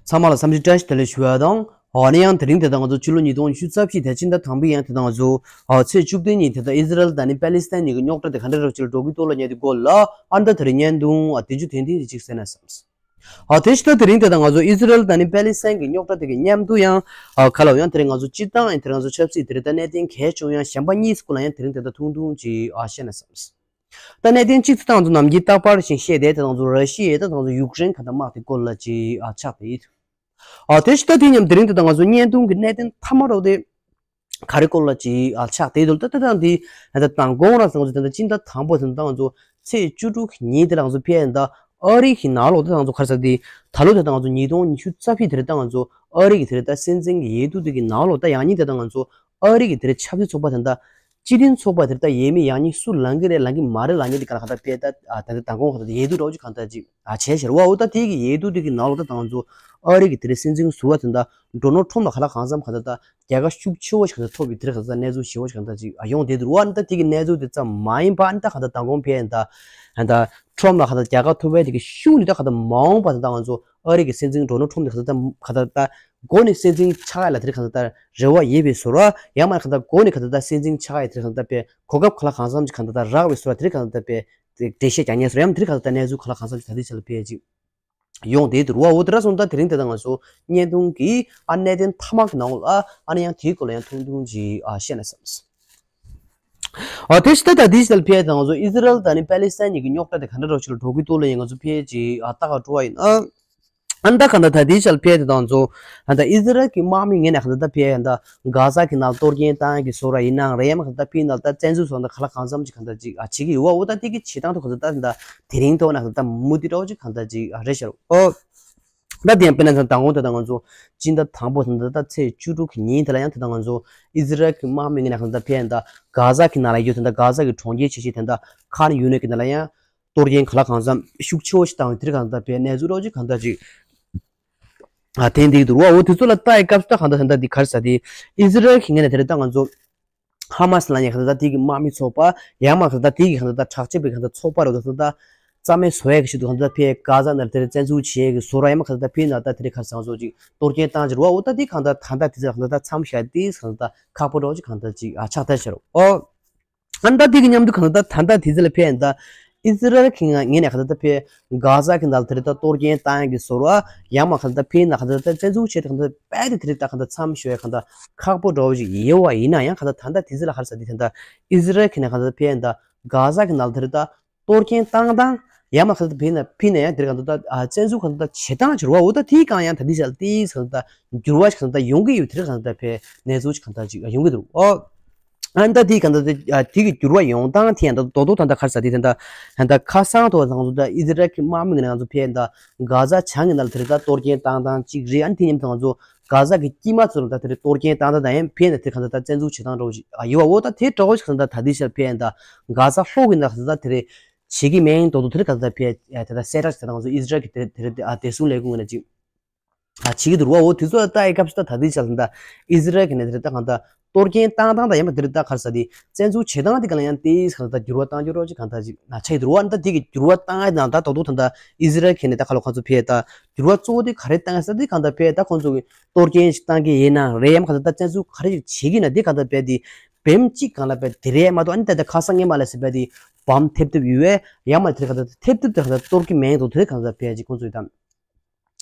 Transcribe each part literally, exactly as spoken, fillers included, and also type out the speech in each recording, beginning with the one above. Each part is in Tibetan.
ཚང་མ་ལ་འཚམས་འདྲི་བཀྲ་ཤིས་བདེ་ལེགས་ཞུ་ཡ་དང་། ཨ་ནི་ཡང་དེ་རིང་དེ་ལྟ་ང་ཚོ་ཕྱི་ལོ་ཉིས་སྟོང་ཉི་ཤུ་རྩ་བཞི་དེ་ཕྱི་ཟླ་དང་པོའི་ཡང་དེ་ལྟ་ང་ཚོ་ཨ་ཚེས་བཅུ་བདུན་ཉིན་དེ་ལྟ་ཨི་ཟི་རལ་དང་ནི་པེ་ལི་སི་ཐན་གཉིས་ཀྱི་རྙོག་དྲ་དེ་ག་འདྲ་རོ་ཅིག་ལ་འགྲོ་གི་འདུག་ལ་ཉེ་དུ་སྐོར་ལ་ཨ་ནི་ད་དེ་རིང་བརྙན་ཐུང་ཨ་དེ་ཅུ་དེ་འདི་ཅིག་གསན་ན་བསམས། ཨ་དེ་ཕྱི་ཟླ་དེ་རིང་དེ་ལྟ་ང་ཚོ་ཨི་ཟི་རལ་དང་ནི་པེ་ལི་སི་ཐན་གྱི་རྙོག་དྲ་དེ་གི་མཉམ་དུ་ཡང་ཨ་ག་ལ་ཡང་དེ་རིང་ང་ཚོ་སྤྱིར་བཏང་ཡང་དེ་རིང་ང་ཚོ་ཆབ་སྲིད་དེ་རིང་ད་གནད་དོན་གལ་ཆེ་ཡང་གཞན་པ་གཉིས་སྐོར་ལ་ཡང་དེ་རིང་དེ་ལྟ་ཐུང་ཐུང་ཅིག་ཨ་བཤད་ན་བསམས། ད་གནད་དོན་གཅིག་ད་ང་ཚོ་ནམ་རྒྱུན་རྟག་པར་བཞིན་བཤད་བསྡད་དེ་ང་ཚོ་ར་ཤི་ཡའི་ད་ང་ཚོ་ཡུཀ་རེན་ག་ད་དམག་དེ་སྐོར་ལ་ཅིག་ཨ་ཆགས་བསྡད་ཡོད། ཨ་དེ་ཕྱི་ཟླ་དེ་མཉམ་དེ་རིང་དེ་ད་ང་ཚོ་བརྙན་ཐུང་གི་གནད་དོན་མཐའ་མ་རོ་དེ་ག་རེ་སྐོར་ལ་ཅིག་ཨ་ཆགས་བསྡད་འདུག་ད་ད་ད་འདི་ད་མདང་དགོང་རང་སང་ཚོ་དེ་ད་སྤྱི་ཟླ་དང་པོ་དེ་ད་ང་ཚོ་ཚེས་བཅུ་དྲུག་ཉིན་དེ་ལ་ང་ཚོ་ཕེ་ད་ཨ་རི་གི་ནང་ལོགས་ད་ང་ཚོ་ག་རེ་ཟེར་དེ་ད་ལོ་དེ་ད་ང་ཚོ་ཉིས་སྟོང་ཉི་ཤུ་རྩ་བཞི་དེ་རེད། ད་ང་ཚོ་ཨ་རི་གི་དེ་རེད་ད་སྲིད་འཛིན་གྱི་འོས་བསྡུ་དེ་གི་ནང་ལོགས་ད་ཡང་ཉིན་དེ་ད་ང་ཚོ་ཨ་རི་གི་དེ་རེད་ཆབ་སྲིད་ཚོགས་པ་དེ་ད་སྤྱི་མཐུན་ཚོགས་པ་དེ་ད་ཡས་མས་ཡང་ཉིན་སུ་ལངས་ཀྱི་རེད་ལངས་ཀྱི་མ་རེད་ལངས་ཀྱི་དེ་ག་ལ་ག་ད་ཕེ་ད་ད་ད་མདང་དགོང་ག་ད་འོས་བསྡུ་འདྲ་བོ་ཅིག་ག་ད་ཅིག་ཨ་བྱས་ཤར་བ་འོ་ད་དེ་གི་འོས་བསྡུ་དེ་གི་ནང་ལོགས་ད་ད་ང་ཚོ་ཨ་རི་གི་དེ་རེད་སྲིད་འཛིན་ཟུར་པ་དེ་ད་ཌོ་ནལ་ཊམ་ལ་ག་ལ་གང་འཚམ་ག་ད་ད་རྒྱལ་ཁ་ཤུགས་ཆེ་བོ་ཞིག་ག་ད་ཐོབ་པའི་དེ་རེད་ག་ད་གནས་ཚུལ་ཞེ་བོ་ཞིག་ག་ད་ཅིག་ཨ་ཡོང་བསྡད་འདུག་བ། ད་དེ་གི་གནས་ཚུལ་དེ་ཙམ་མ་ཡིན་པ་ད་ག་ད་མདང་དགོང་ཕེ་ད་ད་ཊམ་ལ་ག་ད་རྒྱལ་ཁ་ཐོབ་པའི་དེ་གི་ཤུགས་ནི་ད་ག་ད་མ་འོངས་པ་དེ་ད་ང་ཚོ་ཨ་རི་གི་སྲིད་འཛིན་ཌོ་ནལ་ཊམ་དེ་ག་ད་ད་ག་ད་ད་མགོ་ནས་སྲིད་འཛིན་ཆགས་ཡ་ལ་དེ་རེད་ག་ད་ད་རེ་བ་ཡོད་པའི་ཟུར་པ་ཡང་མ་ག་ད་མགོ་ནས་ག་ད་ད་སྲིད་འཛིན་ཆགས་ཡ་དེ་རེད་ག་ད་ད་ཕེ་གོ་སྐབས་ག་ལ་གང་འཚམ་ཅིག་ག་ད་ད་རག་པའི་ཟུར་པ་དེ་རེད་ག་ད་ད་ཕེ་འགྲེལ་བཤད་རྒྱག་ཉན་ཟེར་ཡང་དེ་རིང་ག་ད་ལྟ་གནས་ཚུལ་ག་ལ་གང་འཚམ་ཞིག་ད་ལྟའི་ཆ་ལ་ཕེབས་ཅིག་ཡོང་བསྡད་འདུག་བ། འོ་དེ་འདྲ་སོང་ད་དེ་རིང་དེ་ད་ང་ཚོ་བརྙན་ཐུང་གི་ཨ་གནད་དོན་མཐའ་མ་གི་ནང་ལ་ཨ་ནི་ཡང་དེའི་སྐོར་ལ་ཡང་ཐུང་ཐུང་ཅིག་ཨ་བཤད་ན་བསམས། ཨ་དེ་ཕྱི་ད་ད་དེའི་ཆ་ལ་ཕེབས་ད་ང་ཚོ་ཨི་ཟི་རལ་དང་ནི་པེ་ལི་སི་ཐན་གཉིས་ཀྱི་རྙོག་དྲ་དེ་ག་འདྲ་འདྲ་བོ་ཅིག་ལ་འགྲོ་གི་འདུག་ལ་ཡང་ང་ཚོ་ཕེབས་ཅིག་ཨ་ལྟ་ག་འགྲོ་བ་ཡིན་ཨ། ཨ་ནི་ད་གང་ལྟར་ད་ལྟའི་ཆར་ཕེབས་དེ་དང་ཚོ། ཨ་ནི་ད་ཨི་ཟི་རལ་གྱི་དམག་མི་ངོས་ནས་གང་ལྟར་ད་ཕེབས་ཡ་ད་གྷ་ཟ་གི་ནང་གཏོར་སྐྱོན་བཏང་ཡ་གི་བཟོ་འདྲ་ཡིན་ནའང་རེད་ཡ་མ་གང་ལྟར་ཕེབས་ནང་ད་བཙན་འཛུལ་བཟོ་འདྲ་ག་ལ་གང་འཚམ་ཅིག་གང་ལྟར་ཅིག་ཨ་བྱེད་ཀྱི་ཡོད་བ། འོ་ད་དེ་གི་བྱེད་སྟངས་ཐོག་གང་ལྟར་ད་ད་དེ་རིང་ཐོག་ན་གང་ལྟར་མུ་མཐུད་འདྲ་བོ་ཅིག་གང་ལྟར་ཅིག་ཨ་རེད་ཤག་ཨོ། ད་དེ་ཡང་དཔེར་ན་ད་དང་པོ་ད་ད་ང་ཚོ་སྤྱི་ཟླ་དང་པོ་ད་ད་ད་ཚེས་བཅུ་དྲུག་གི་ཉིན་དེ་ལ་ཡང་ད་ད་ང་ཚོ་ཨི་ཟི་རལ་གྱི་དམག་མི་ངོས་ནས་གང་ལྟར་ཕེབས་ཡ་ད་གྷ་ཟ་གི་ནང་ལ་ཡོད་ད་ད་གྷ་ཟ་གི་གྲོང་ཁྱེར་ཆེ་ཤོས་ད་ད་ཁཱན་ཡུ་ནིས་གི་ནང་ལ་ཡང་གཏོར་སྐྱོན་ག་ལ་གང་འཚམ་ཤུགས་ཆེ་བོ་ཞིག་བཏང་བའི་དེ་རིང་གང་ལྟར་ཕེབས་གནས་ཚུལ་འདྲ་བོ་ཅིག་གང་ལྟར་ཅིག་ཨ་དེ་འདི་འདུག་བ། འོ་དེ་ཚོ་ལ་ལྟ་ཡི་སྐབས་སུ་ད་གང་ལྟར་ད་ལྟ་འདི་ག་རེ་ཟེར་དེ་ཨི་ཟི་རལ་གྱི་ངོས་ནས་དེ་རིང་ད་ང་ཚོ་ཧ་མ་སི་ལ་ཡང་གང་ལྟར་ད་དེ་གི་དམག་མི་ཚོགས་པ་ཡང་མ་གང་ལྟར་ད་དེ་གི་གང་ལྟར་ད་དྲག་ཆས་པའི་གང་ལྟར་ཚོགས་པ་རེད་འདུག་ད་ལྟ་རྩ་མེད་བཟོ་ཡ་གི་ཆེད་དུ་གང་ལྟར་ཕེབས་གྷ་ཟ་ནང་ལ་དེ་རིང་བཙན་འཛུལ་བྱེད་ཡ་གི་བཟོ་འདྲ་ཡང་མ་གང་ལྟར་ད་ཕེབས་ན་ད་དེ་རིང་ག་རེ་ཟེར་ང་ཚོ་ཅིག་གཏོར་སྐྱོན་བཏང་ཅིག་རེད་བ། འོ་ད་དེ་གང་ལྟར་ད་ལྟ་དེ་ཚོ་གང་ལྟར་ད་མཚམས་བཞག་དེ་གང་ལྟར་ཁག་པོ་འདྲ་བོ་ཅིག་གང་ལྟར་ཅིག་ཨ་ཆགས་ཐལ་ཤག་རོ་ཨོ། ཨ་ནི་ད་དེ་གི་མཉམ་དུ་གང་ལྟར་ད་ལྟ་དེ་ཚོ་ལ་ཕེབས་ཡ་ད་ཨི་ཟི་རལ་གྱི་ངོས་ནས་གང་ལྟར་ད་ཕེབས་གྷ་ཟ་གི་ནང་ལ་དེ་རིང་ད་གཏོར་སྐྱོན་བཏང་ཡ་གི་བཟོ་འདྲ་ཡང་མ་གང་ལྟར་ཕེབས་ན་གང་ལྟར་ད་བཙན་འཛུལ་བྱས་ཏེ་གང་ལྟར་རྦད་དེ་དེ་རིང་ད་གང་ལྟར་མཚམས་བཞག་ཡ་གང་ལྟར་ཁག་པོ་འདྲ་བོ་ཞིག་ཡོད་པ་ཡིན་ན་ཡང་གང་ལྟར་ད་ལྟ་དེ་ཚོ་ལ་ག་རེ་ཟེར་དེ་ད་ལྟ་ཨི་ཟི་རལ་གྱི་ནས་གང་ལྟར་ཕེབས་ཡ་ད་གྷ་ཟ་གི་ནང་ལ་དེ་རིང་ད་གཏོར་སྐྱོན་བཏང་སྟངས་ཡང་མ་གང་ལྟར་ཕེབས་ན་ཕེབས་ན་ཡང་དེ་རིང་གང་ལྟར་ད་བཙན་འཛུལ་གང་ལྟར་ད་བྱེད་སྟངས་ཅིག་རེད་བ། འོ་ད་དེའི་སྒང་ཡང་ད་དེ་ཅིག་ལ་ཏིས་གང་ལྟར་འགྱུར་བ་ཞིག་གང་ལྟར་ཡོང་གི་ཡོད། དེ་རིང་གང་ལྟར་ཕེབས་གནས་ཚུལ་ཞིག་གང་ལྟར་ཅིག་ཡོང་གི་འདུག་ཨོ། ཨ་ནི་ད་དེའི་གང་ལྟར་དེ་ཨ་དེ་གི་འགྱུར་བ་ཡོང་སྟངས་དེ་ཡང་ད་རྡོག་རྡོག་ད་ལྟ་ག་རེ་ཟེར་དེ་ད་ལྟ་ད་ལྟ་ཁ་སང་ཐོག་ང་ཚོ་ད་ཨི་ཟི་རལ་གྱི་དམག་མི་ངོས་ནས་ང་ཚོ་ཕེབས་ད་གྷ་ཟ་བྱང་གི་ནང་ལ་དེ་རིང་ད་གཏོར་སྐྱོན་བཏང་སྟངས་གཅིག་རེད། ཨ་ནི་དེ་མཉམ་དུ་ང་ཚོ་གྷ་ཟ་གི་དཀྱིལ་མ་ཚོ་ལ་ད་དེ་རིང་གཏོར་སྐྱོན་བཏང་སྟངས་དང་ཡང་ཕེབས་ན་དེ་གང་ལྟར་ད་བཙན་འཛུལ་བྱེད་སྟངས་འདྲ་བོ་ཞིག་ཨ་ཡོད་བ། འོ་ད་དེ་འདྲ་བོ་ཞིག་གང་ལྟར་ད་ལྟའི་ཆར་ཕེབས་ད་གྷ་ཟ་ལྷོ་གི་ནང་གང་ལྟར་དེ་རིང་བྱེད་ཀྱི་མེད་མདོག་མདོག་དེ་རིང་གང་ལྟར་ཕེབས་དེ་ལྟར་གསལ་བསྒྲགས་བྱེད་སྟངས་ང་ཚོ་ཨི་ཟི་རལ་གྱི་དེ་དེ་རིང་ཨ་བདེ་སྲུང་ལས་ཁུངས་ངོས་ནས་ཅིག་ཨ་བྱེད་ཀྱི་འདུག་བ། འོ་དེ་ཚོ་ལ་ལྟ་ཡི་སྐབས་སུ་ད་ད་ལྟའི་ཆར་ད་ཨི་ཟི་རལ་གྱི་ནས་དེ་རིང་ད་གང་ལྟར་གཏོར་སྐྱོན་བཏང་སྟངས་དང་ཡང་མ་དེ་རིང་ད་ག་རེ་ཟེར་དེ་བཙན་འཛུལ་བྱེད་སྟངས་དེ་གང་ལ་ཡང་ཏིས་གང་ལྟར་འགྱུར་བ་བཏང་རྒྱུ་རོགས་ཅིག་གང་ལྟར་ཅིག་ན་ཆགས་ཀྱི་འདུག་བ། ཨ་ནི་ད་དེ་གི་འགྱུར་བ་བཏང་ཡ་ནང་ད་རྡོག་རྡོག་ད་ད་ཨི་ཟི་རལ་གྱི་ནས་ད་ག་ལ་ཁོང་ཚོ་ཕེབས་ད་འགྱུར་བ་གཙོ་བོ་དེ་ག་རེ་བཏང་ཡ་ཟེར་དེ་གང་ལྟར་ཕེབས་ད་ཁོང་ཚོ་གི་གཏོར་སྐྱོན་ཞིག་བཏང་གི་ཡིན་ན་རེད་ཡང་གང་ལྟར་ད་བཙན་འཛུལ་ག་རེ་ཞིག་བྱེད་ཀྱི་ན་དེ་གང་ལྟར་ཕེབས་དེ་བེམ་གཅིག་གང་ལ་ཕེབས་དེ་རེད་མ་གཏོགས་ཨ་ནི་ད་ད་ཁ་སང་ངས་མ་ལ་ཟེར་ཕེབས་དེ་བམ་ཐེབས་ཐེབས་ཡོད་བས་ཡང་མ་དེ་གང་ལྟར་ཐེབས་ཐེབས་དེ་གང་ལྟར་གཏོར་གྱི་མེད་འདུག་དེ་གང་ལྟར་ཕེབས་ཅིག་ཁོང་ཚོ་ཡི་དམ།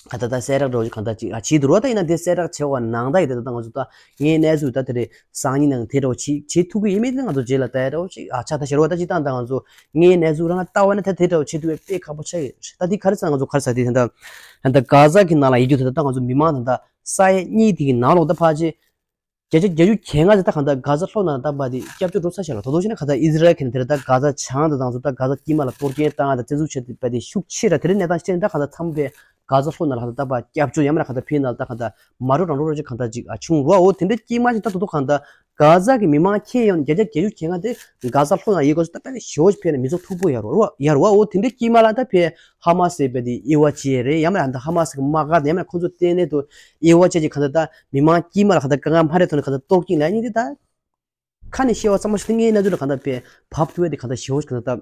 ག་ད་ད་གསལ་བསྒྲགས་འདྲ་བོ་ཅིག་གང་ལྟར་ཅིག་ཨ་བྱེད་འདུག་རོ། ད་ཡིན་ན་དེ་གསལ་བསྒྲགས་བྱེད་པ་ནང་ད་ཡི་དེ་ད་ང་ཚོ་ད་ངའི་གནས་ཚུལ་ད་དེ་རེད་སང་ཉིན་ནང་དེ་འདྲ་བོ་བྱེད་བྱེད་ཐུབ་ཀྱི་ཡིན་མིན་དེ་ང་ཚོ་རྗེས་ལ་ལྟ་ཡ་འདྲ་བོ་ཅིག་ཨ་ཆགས་ད་ཤར་བ་ད་ཅིག་ད་ད་ང་ཚོ་ངའི་གནས་ཚུལ་རང་ལྟ་བ་ན་ད་དེ་འདྲ་བོ་བྱེད་ཐུབ་པའི་དཔེ་ཁག་པོ་ཆགས་ཡོད་རེད། ད་དེ་ག་རེ་ཟེར་ང་ཚོ་ག་རེ་ཟེར་དེ་ད་ད་ད་གྷ་ཟ་གི་ནང་ལ་ཡི་རྒྱུ་དེ་ད་ད་ང་ཚོ་མི་མང་ད་ད་ས་ཡ་གཉིས་དེ་གི་ནང་ལོགས་ད་ཕལ་ཆེར་བརྒྱ་ཆ་བརྒྱད་ཅུ་གྱ་ལྔ་ཙམ་ད་གང་ལྟར་གྷ་ཟ་ལྷོ་ནང་ད་པ་དེ་སྐྱབས་བཅོལ་འགྲོ་ཚར་ཤག་ལ། དོ་དོ་ཞིག་ན་གང་ལྟར་ཨི་ཟི་རལ་གྱི་ནས་དེ་ལ་ད་གྷ་ཟ་བྱང་དང་དང་ཚོ་ད་གྷ་ཟ་དཀྱིལ་མ་ལ་གཏོར་སྐྱོན་བཏང་ད་བཙན་འཛུལ་བྱས་ཏེ་པ་དེ་ཤུགས་ཆེ་ར་དེ་རིང་གནས་སྟངས་ཤེས་ན་ད་གང་ལྟར་མཚམས་པའི་གྷ་ཟ་ལྷོ་ནང་ལ་གང་ལྟར་ད་པ་སྐྱབས་བཅོལ་ཡང་མ་ར་གང་ལྟར་ཕེབས་ན་ད་གང་ལྟར་མ་འགྲོ་རང་འགྲོ་རོགས་ཅིག་གང་ལྟར་ཅིག་ཨ་བྱུང་རོ། འོ་དེ་འདྲ་དཀྱིལ་མ་ཅིག་ད་དོ་དོ་གང་ལྟར་གྷ་ཟ་གི་མི་མང་ཁྱེད་ཡོང་བརྒྱ་ཆ་བརྒྱད་ཅུ་གྱ་ལྔ་དེ་གྷ་ཟ་ལྷོ་ནང་ཡོད་དགོས་སུ་ད་པ་དེ་ཞེ་བོ་ཞིག་ཕེབས་ན་མི་ཚོགས་མཐུག་པོ་ཡར་རོ་ཡར་རོ། འོ་དེ་འདྲ་དཀྱིལ་མ་ལ་ད་ཕེབས་ཧ་མ་སི་པ་དེ་དབྱེ་བ་ཕྱེ་རེད་ཡང་མ་ར་གང་ལྟར་ཧ་མ་སི་གི་དམག་སྒར་དེ་ཡང་མ་ར་ཁོང་ཚོ་ལྟེ་གནས་དུ་དབྱེ་བ་ཕྱེ་ཅིག་གང་ལྟར་ད་མི་མང་དཀྱིལ་མ་ལ་གང་ལྟར་དཀའ་ངལ་མ་རེད་ཐོག་ནས་གང་ལྟར་གཏོར་སྐྱོན་ལ་ཉིན་དེ་ད། ཁ་ནས་བཤད་པ་ཙམ་མ་ཞིག་ངའི་གནས་ཚུལ་ལ་གང་ལྟར་དཔེ་བབ་ཐུབ་པ་དེ་གང་ལྟར་ཞེ་བོ་ཞིག་གང་ལྟར་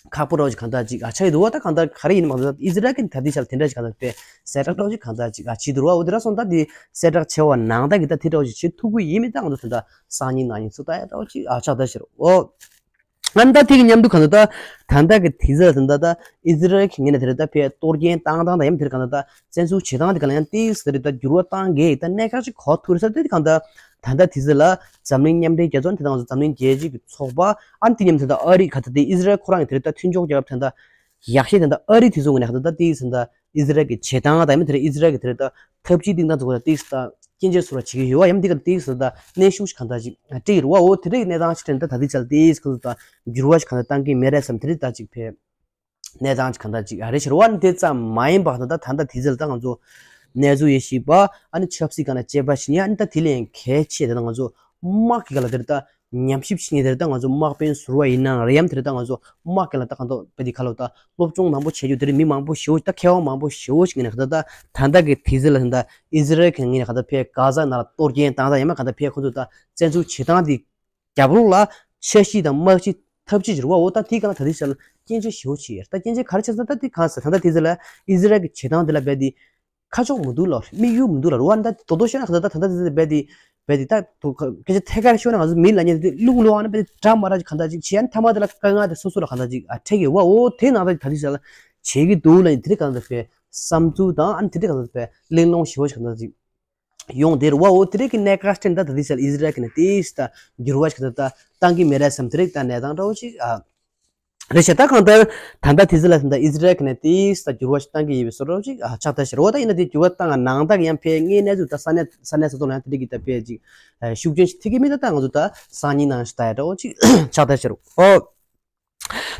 ཁག་པོ་འདྲ་བོ་ཅིག་གང་ལྟར་ཅིག་ཨ་ཆགས་ཡོད་འདུག་བ། ད་གང་ལྟར་ག་རེ་ཡིན་མ་གཏོགས་ཨི་ཟི་རལ་གྱི་ད་ལྟའི་ཆར་དེ་འདྲ་ཅིག་གང་ལྟར་དཔེ་གསལ་བསྒྲགས་འདྲ་བོ་ཅིག་གང་ལྟར་ཅིག་ཨ་བྱེད་འདུག་བ། འོ་དེ་འདྲ་སོང་ཙང་ད་དེ་གསལ་བསྒྲགས་བྱས་པ་ནང་བཞིན་གྱི་ད་དེ་འདྲ་བོ་ཅིག་བྱེད་ཐུབ་ཀྱི་ཡིན་མིན་ད་ང་ཚོ་ད་ལྟ་སང་ཉིན་གནངས་ཉིན་ཚོ་ལྟ་ཡ་འདྲ་བོ་ཅིག་ཨ་ཆགས་བསྡད་ཤག་རོ། ཨ་ནི་ད་དེ་གི་མཉམ་དུ་གང་ལྟར་ད་ད་ལྟ་གི་དུས་ཚོད་ལ་ད་ལྟ་ད་ཨི་ཟི་རལ་གྱི་ངོས་ནས་དེ་རེད་ད་དཔེ་གཏོར་སྐྱོན་བཏང་སྟངས་དང་ཡང་དེ་རེད་གང་ལྟར་ད་བཙན་འཛུལ་བྱེད་སྟངས་དེ་ག་ལ་ཡང་ཏིག་ཙམ་དེ་རེད་ད་འགྱུར་བ་བཏང་གི་ད་གནད་འགག་ཅིག་གོ་ཐུབ་རེད་ས་དེ་གང་ལྟར་ད་ལྟ་དུས་ཚོད་ལ་འཛམ་གླིང་མཉམ་འབྲེལ་རྒྱལ་ཚོགས་དེ་དང་འཛམ་གླིང་རྒྱལ་སྤྱི་གི་ཚོགས་པ་ཨ་ནི་དེ་མཉམ་དུ་ད་ཨ་རི་ག་ད་དེ་ཨི་ཟི་རལ་ཁོ་རང་གི་དེ་རེད་ད་མཐུན་ཕྱོགས་རྒྱལ་ཁབ་དེ་ད་ཡག་ཤོས་དེ་ད་ཨ་རི་དེ་ཚོ་ངོས་ནས་གང་ལྟར་ད་ཏིག་ཙམ་ད་ཨི་ཟི་རལ་གྱི་བྱེད་སྟངས་དང་ཡང་མིན་དེ་རེད་ཨི་ཟི་རལ་གྱི་དེ་རེད་ད་ཐབས་ཇུས་སྟེང་སྟངས་ཚོ་ཁོ་ད་ཏིག་ཙམ་ད་སྐྱོན་བརྗོད་ཚོ་ར་བྱེད་ཀྱི་ཡོད་བ། ཡང་འདི་ག་ཏིག་ཙམ་ད་གནོན་ཤུགས་ཤིག་གང་ལྟར་ཅིག་སྤྲད་ཀྱི་རེད་བ། འོ་དེ་རིགས་གནས་སྟངས་ཅིག་དྲན་ད་ད་ལྟའི་ཆར་ཏིག་ཙམ་ཁོ་ད་འགྱུར་བ་ཞིག་གང་ལྟར་བཏང་གི་མེད་རེད་བསམ། དེ་རིགས་ད་ཅིག་ཕེ་གནས་སྟངས་ཅིག་གང་ལྟར་ཅིག་ཨ་རེད་ཤི་རེད་བ། འདི་ཙམ་མ་ཡིན་པ་ད་ད་ད་ལྟ་དེ་ཚོ་ལ་ད་ང་ཚོ་གནས་ཚུལ་ཡེ་ཤེས་པ་ཨ་ནི་ཆབ་སྲིད་སྒང་ལ་དཔྱད་པ་ཞིག་ཡིན། ཨ་ནི་ད་དེ་ལས་གལ་ཆེ་དེ་ད་ང་ཚོ་དམག་གི་སྒང་ལ་དེ་རེད་ད་ཉམས་ཞིབ་བྱེད་མཁན་དེ་རེད་ད་ང་ཚོ་དམག་དཔོན་ཟུར་པ་ཡིན་ནའང་རེད་ཡམ་དེ་རེད་ད་ང་ཚོ་དམག་གི་ལ་ད་གང་ཐོག་དཔེ་དེ་ཁ་ལོ་ད་སློབ་སྦྱོང་མང་པོ་བྱེད་རྒྱུ་དེ་རེད། མི་མང་པོ་ཞེ་པོ་ད་མཁས་དབང་མང་པོ་ཞེ་པོ་ཞིག་ངེས་ནས་ད་ད་ད་ལྟ་གི་དུས་ཚོད་ལ་ད་ད་ཨི་ཟི་རལ་གི་ངེས་ནས་ག་ད་ཕེ་གྷ་ཟ་ནང་ལ་གཏོར་སྐྱོན་བཏང་ད་ཡང་མ་ག་ད་ཕེ་ཁོ་ཚོ་ད་བཙན་འཛུལ་བྱེད་སྟངས་དེ་རྒྱབ་ལོགས་ལ་འཆར་གཞི་དང་དམག་སྤྱི་ཐབས་ཇུས་ཅིག་རེད་བ། འོ་ད་དེ་གང་ལ་ད་དེ་ཤར་ལ་སྐྱོན་བརྗོད་ཞེ་པོ་བྱེད་ཡ་ད་སྐྱོན་བརྗོད་ག་རེ་བྱས་ཟེར་ད་དེ་གང་ཟེར་ད་ད་དེ་ཚོ་ལ་ཨི་ཟི་རལ་གི་བྱེད་སྟངས་དེ་ལ་རྦད་དེ་ཁ་ཕྱོགས་མི་འདུག་ལ་དམིགས་ཡུལ་མི་འདུག་ལ་རུ་བ་འདྲ་དོ་དོ་ཤོད་ན་ག་ད་ད་ད་ད་དེ་རྦད་དེ་རྦད་དེ་ད་དོ་སྐད་ཆ་ཐད་ཀར་ཤོད་ན་ང་ཚོ་མི་ལ་ཉན་དེ་བླུག་བླུག་ཨ་ན་རྦད་དེ་འདྲ་མ་འདྲ་ཅིག་གང་ད་ཅིག་བྱས་ཨ་ནི་ཐ་མ་དེ་ལ་དཀའ་ངལ་དེ་སོ་སོ་ལ་གང་ད་ཅིག་ཨ་འཕྲད་ཀྱི་བ། འོ་དེ་ནང་ད་ད་དེ་ཤར་ལ་བྱེད་ཀྱི་འདུག་ལ་དེ་རིགས་གང་ད་པའི་བསམ་ཚུལ་དང་ཨ་ནི་དེ་རིགས་གང་ད་པའི་གླེང་སློང་ཞེ་པོ་ཞིག་གང་ད་ཅིག་ཡོང་དེ་རུ་བ། འོ་དེ་རིགས་ཀྱི་གནད་འགག་ཅན་ད་ད་དེ་ཤར་ལ་ཨི་ཟི་རལ་གི་ནས་དེ་ཤར་ད་འགྱུར་བ་ཞིག་ད་ད་བཏང་གི་མེད་རེད་བསམ་དེ་རིགས་ད་གནས་སྟངས་འདྲ་བོ་ཅིག་ཨ། རེད་ཤག་ད་གང་ལྟར་ད་ལྟ་དེ་ཚོ་ལ་ད་ལྟ་ཨི་ཟི་རལ་གྱི་ནས་དེ་ས་འགྱུར་བ་ཞིག་བཏང་གི་ཡོད་པའི་བཟོ་འདྲ་ཅིག་ཨ་ཆགས་བསྡད་ཤག་རེད་བ། ད་ཡིན་ན་དེ་འགྱུར་བ་བཏང་ང་ནང་ད་གི་ཡང་ཕེ་ངའི་གནས་ཚུལ་ད་ས་གནས་ས་གནས་ས་ཐོག་ལ་ཡང་དེ་འདྲ་གི་ད་ཕེ་ཅིག་ཨ་ཤུགས་རྐྱེན་ཞིག་ཐེབས་ཀྱི་མེད། ད་ད་ང་ཚོ་ད་སང་ཉིན་ནང་ཞིག་ལྟ་ཡ་འདྲ་བོ་ཅིག་ཆགས་བསྡད་ཤག་རོ། ཨོ།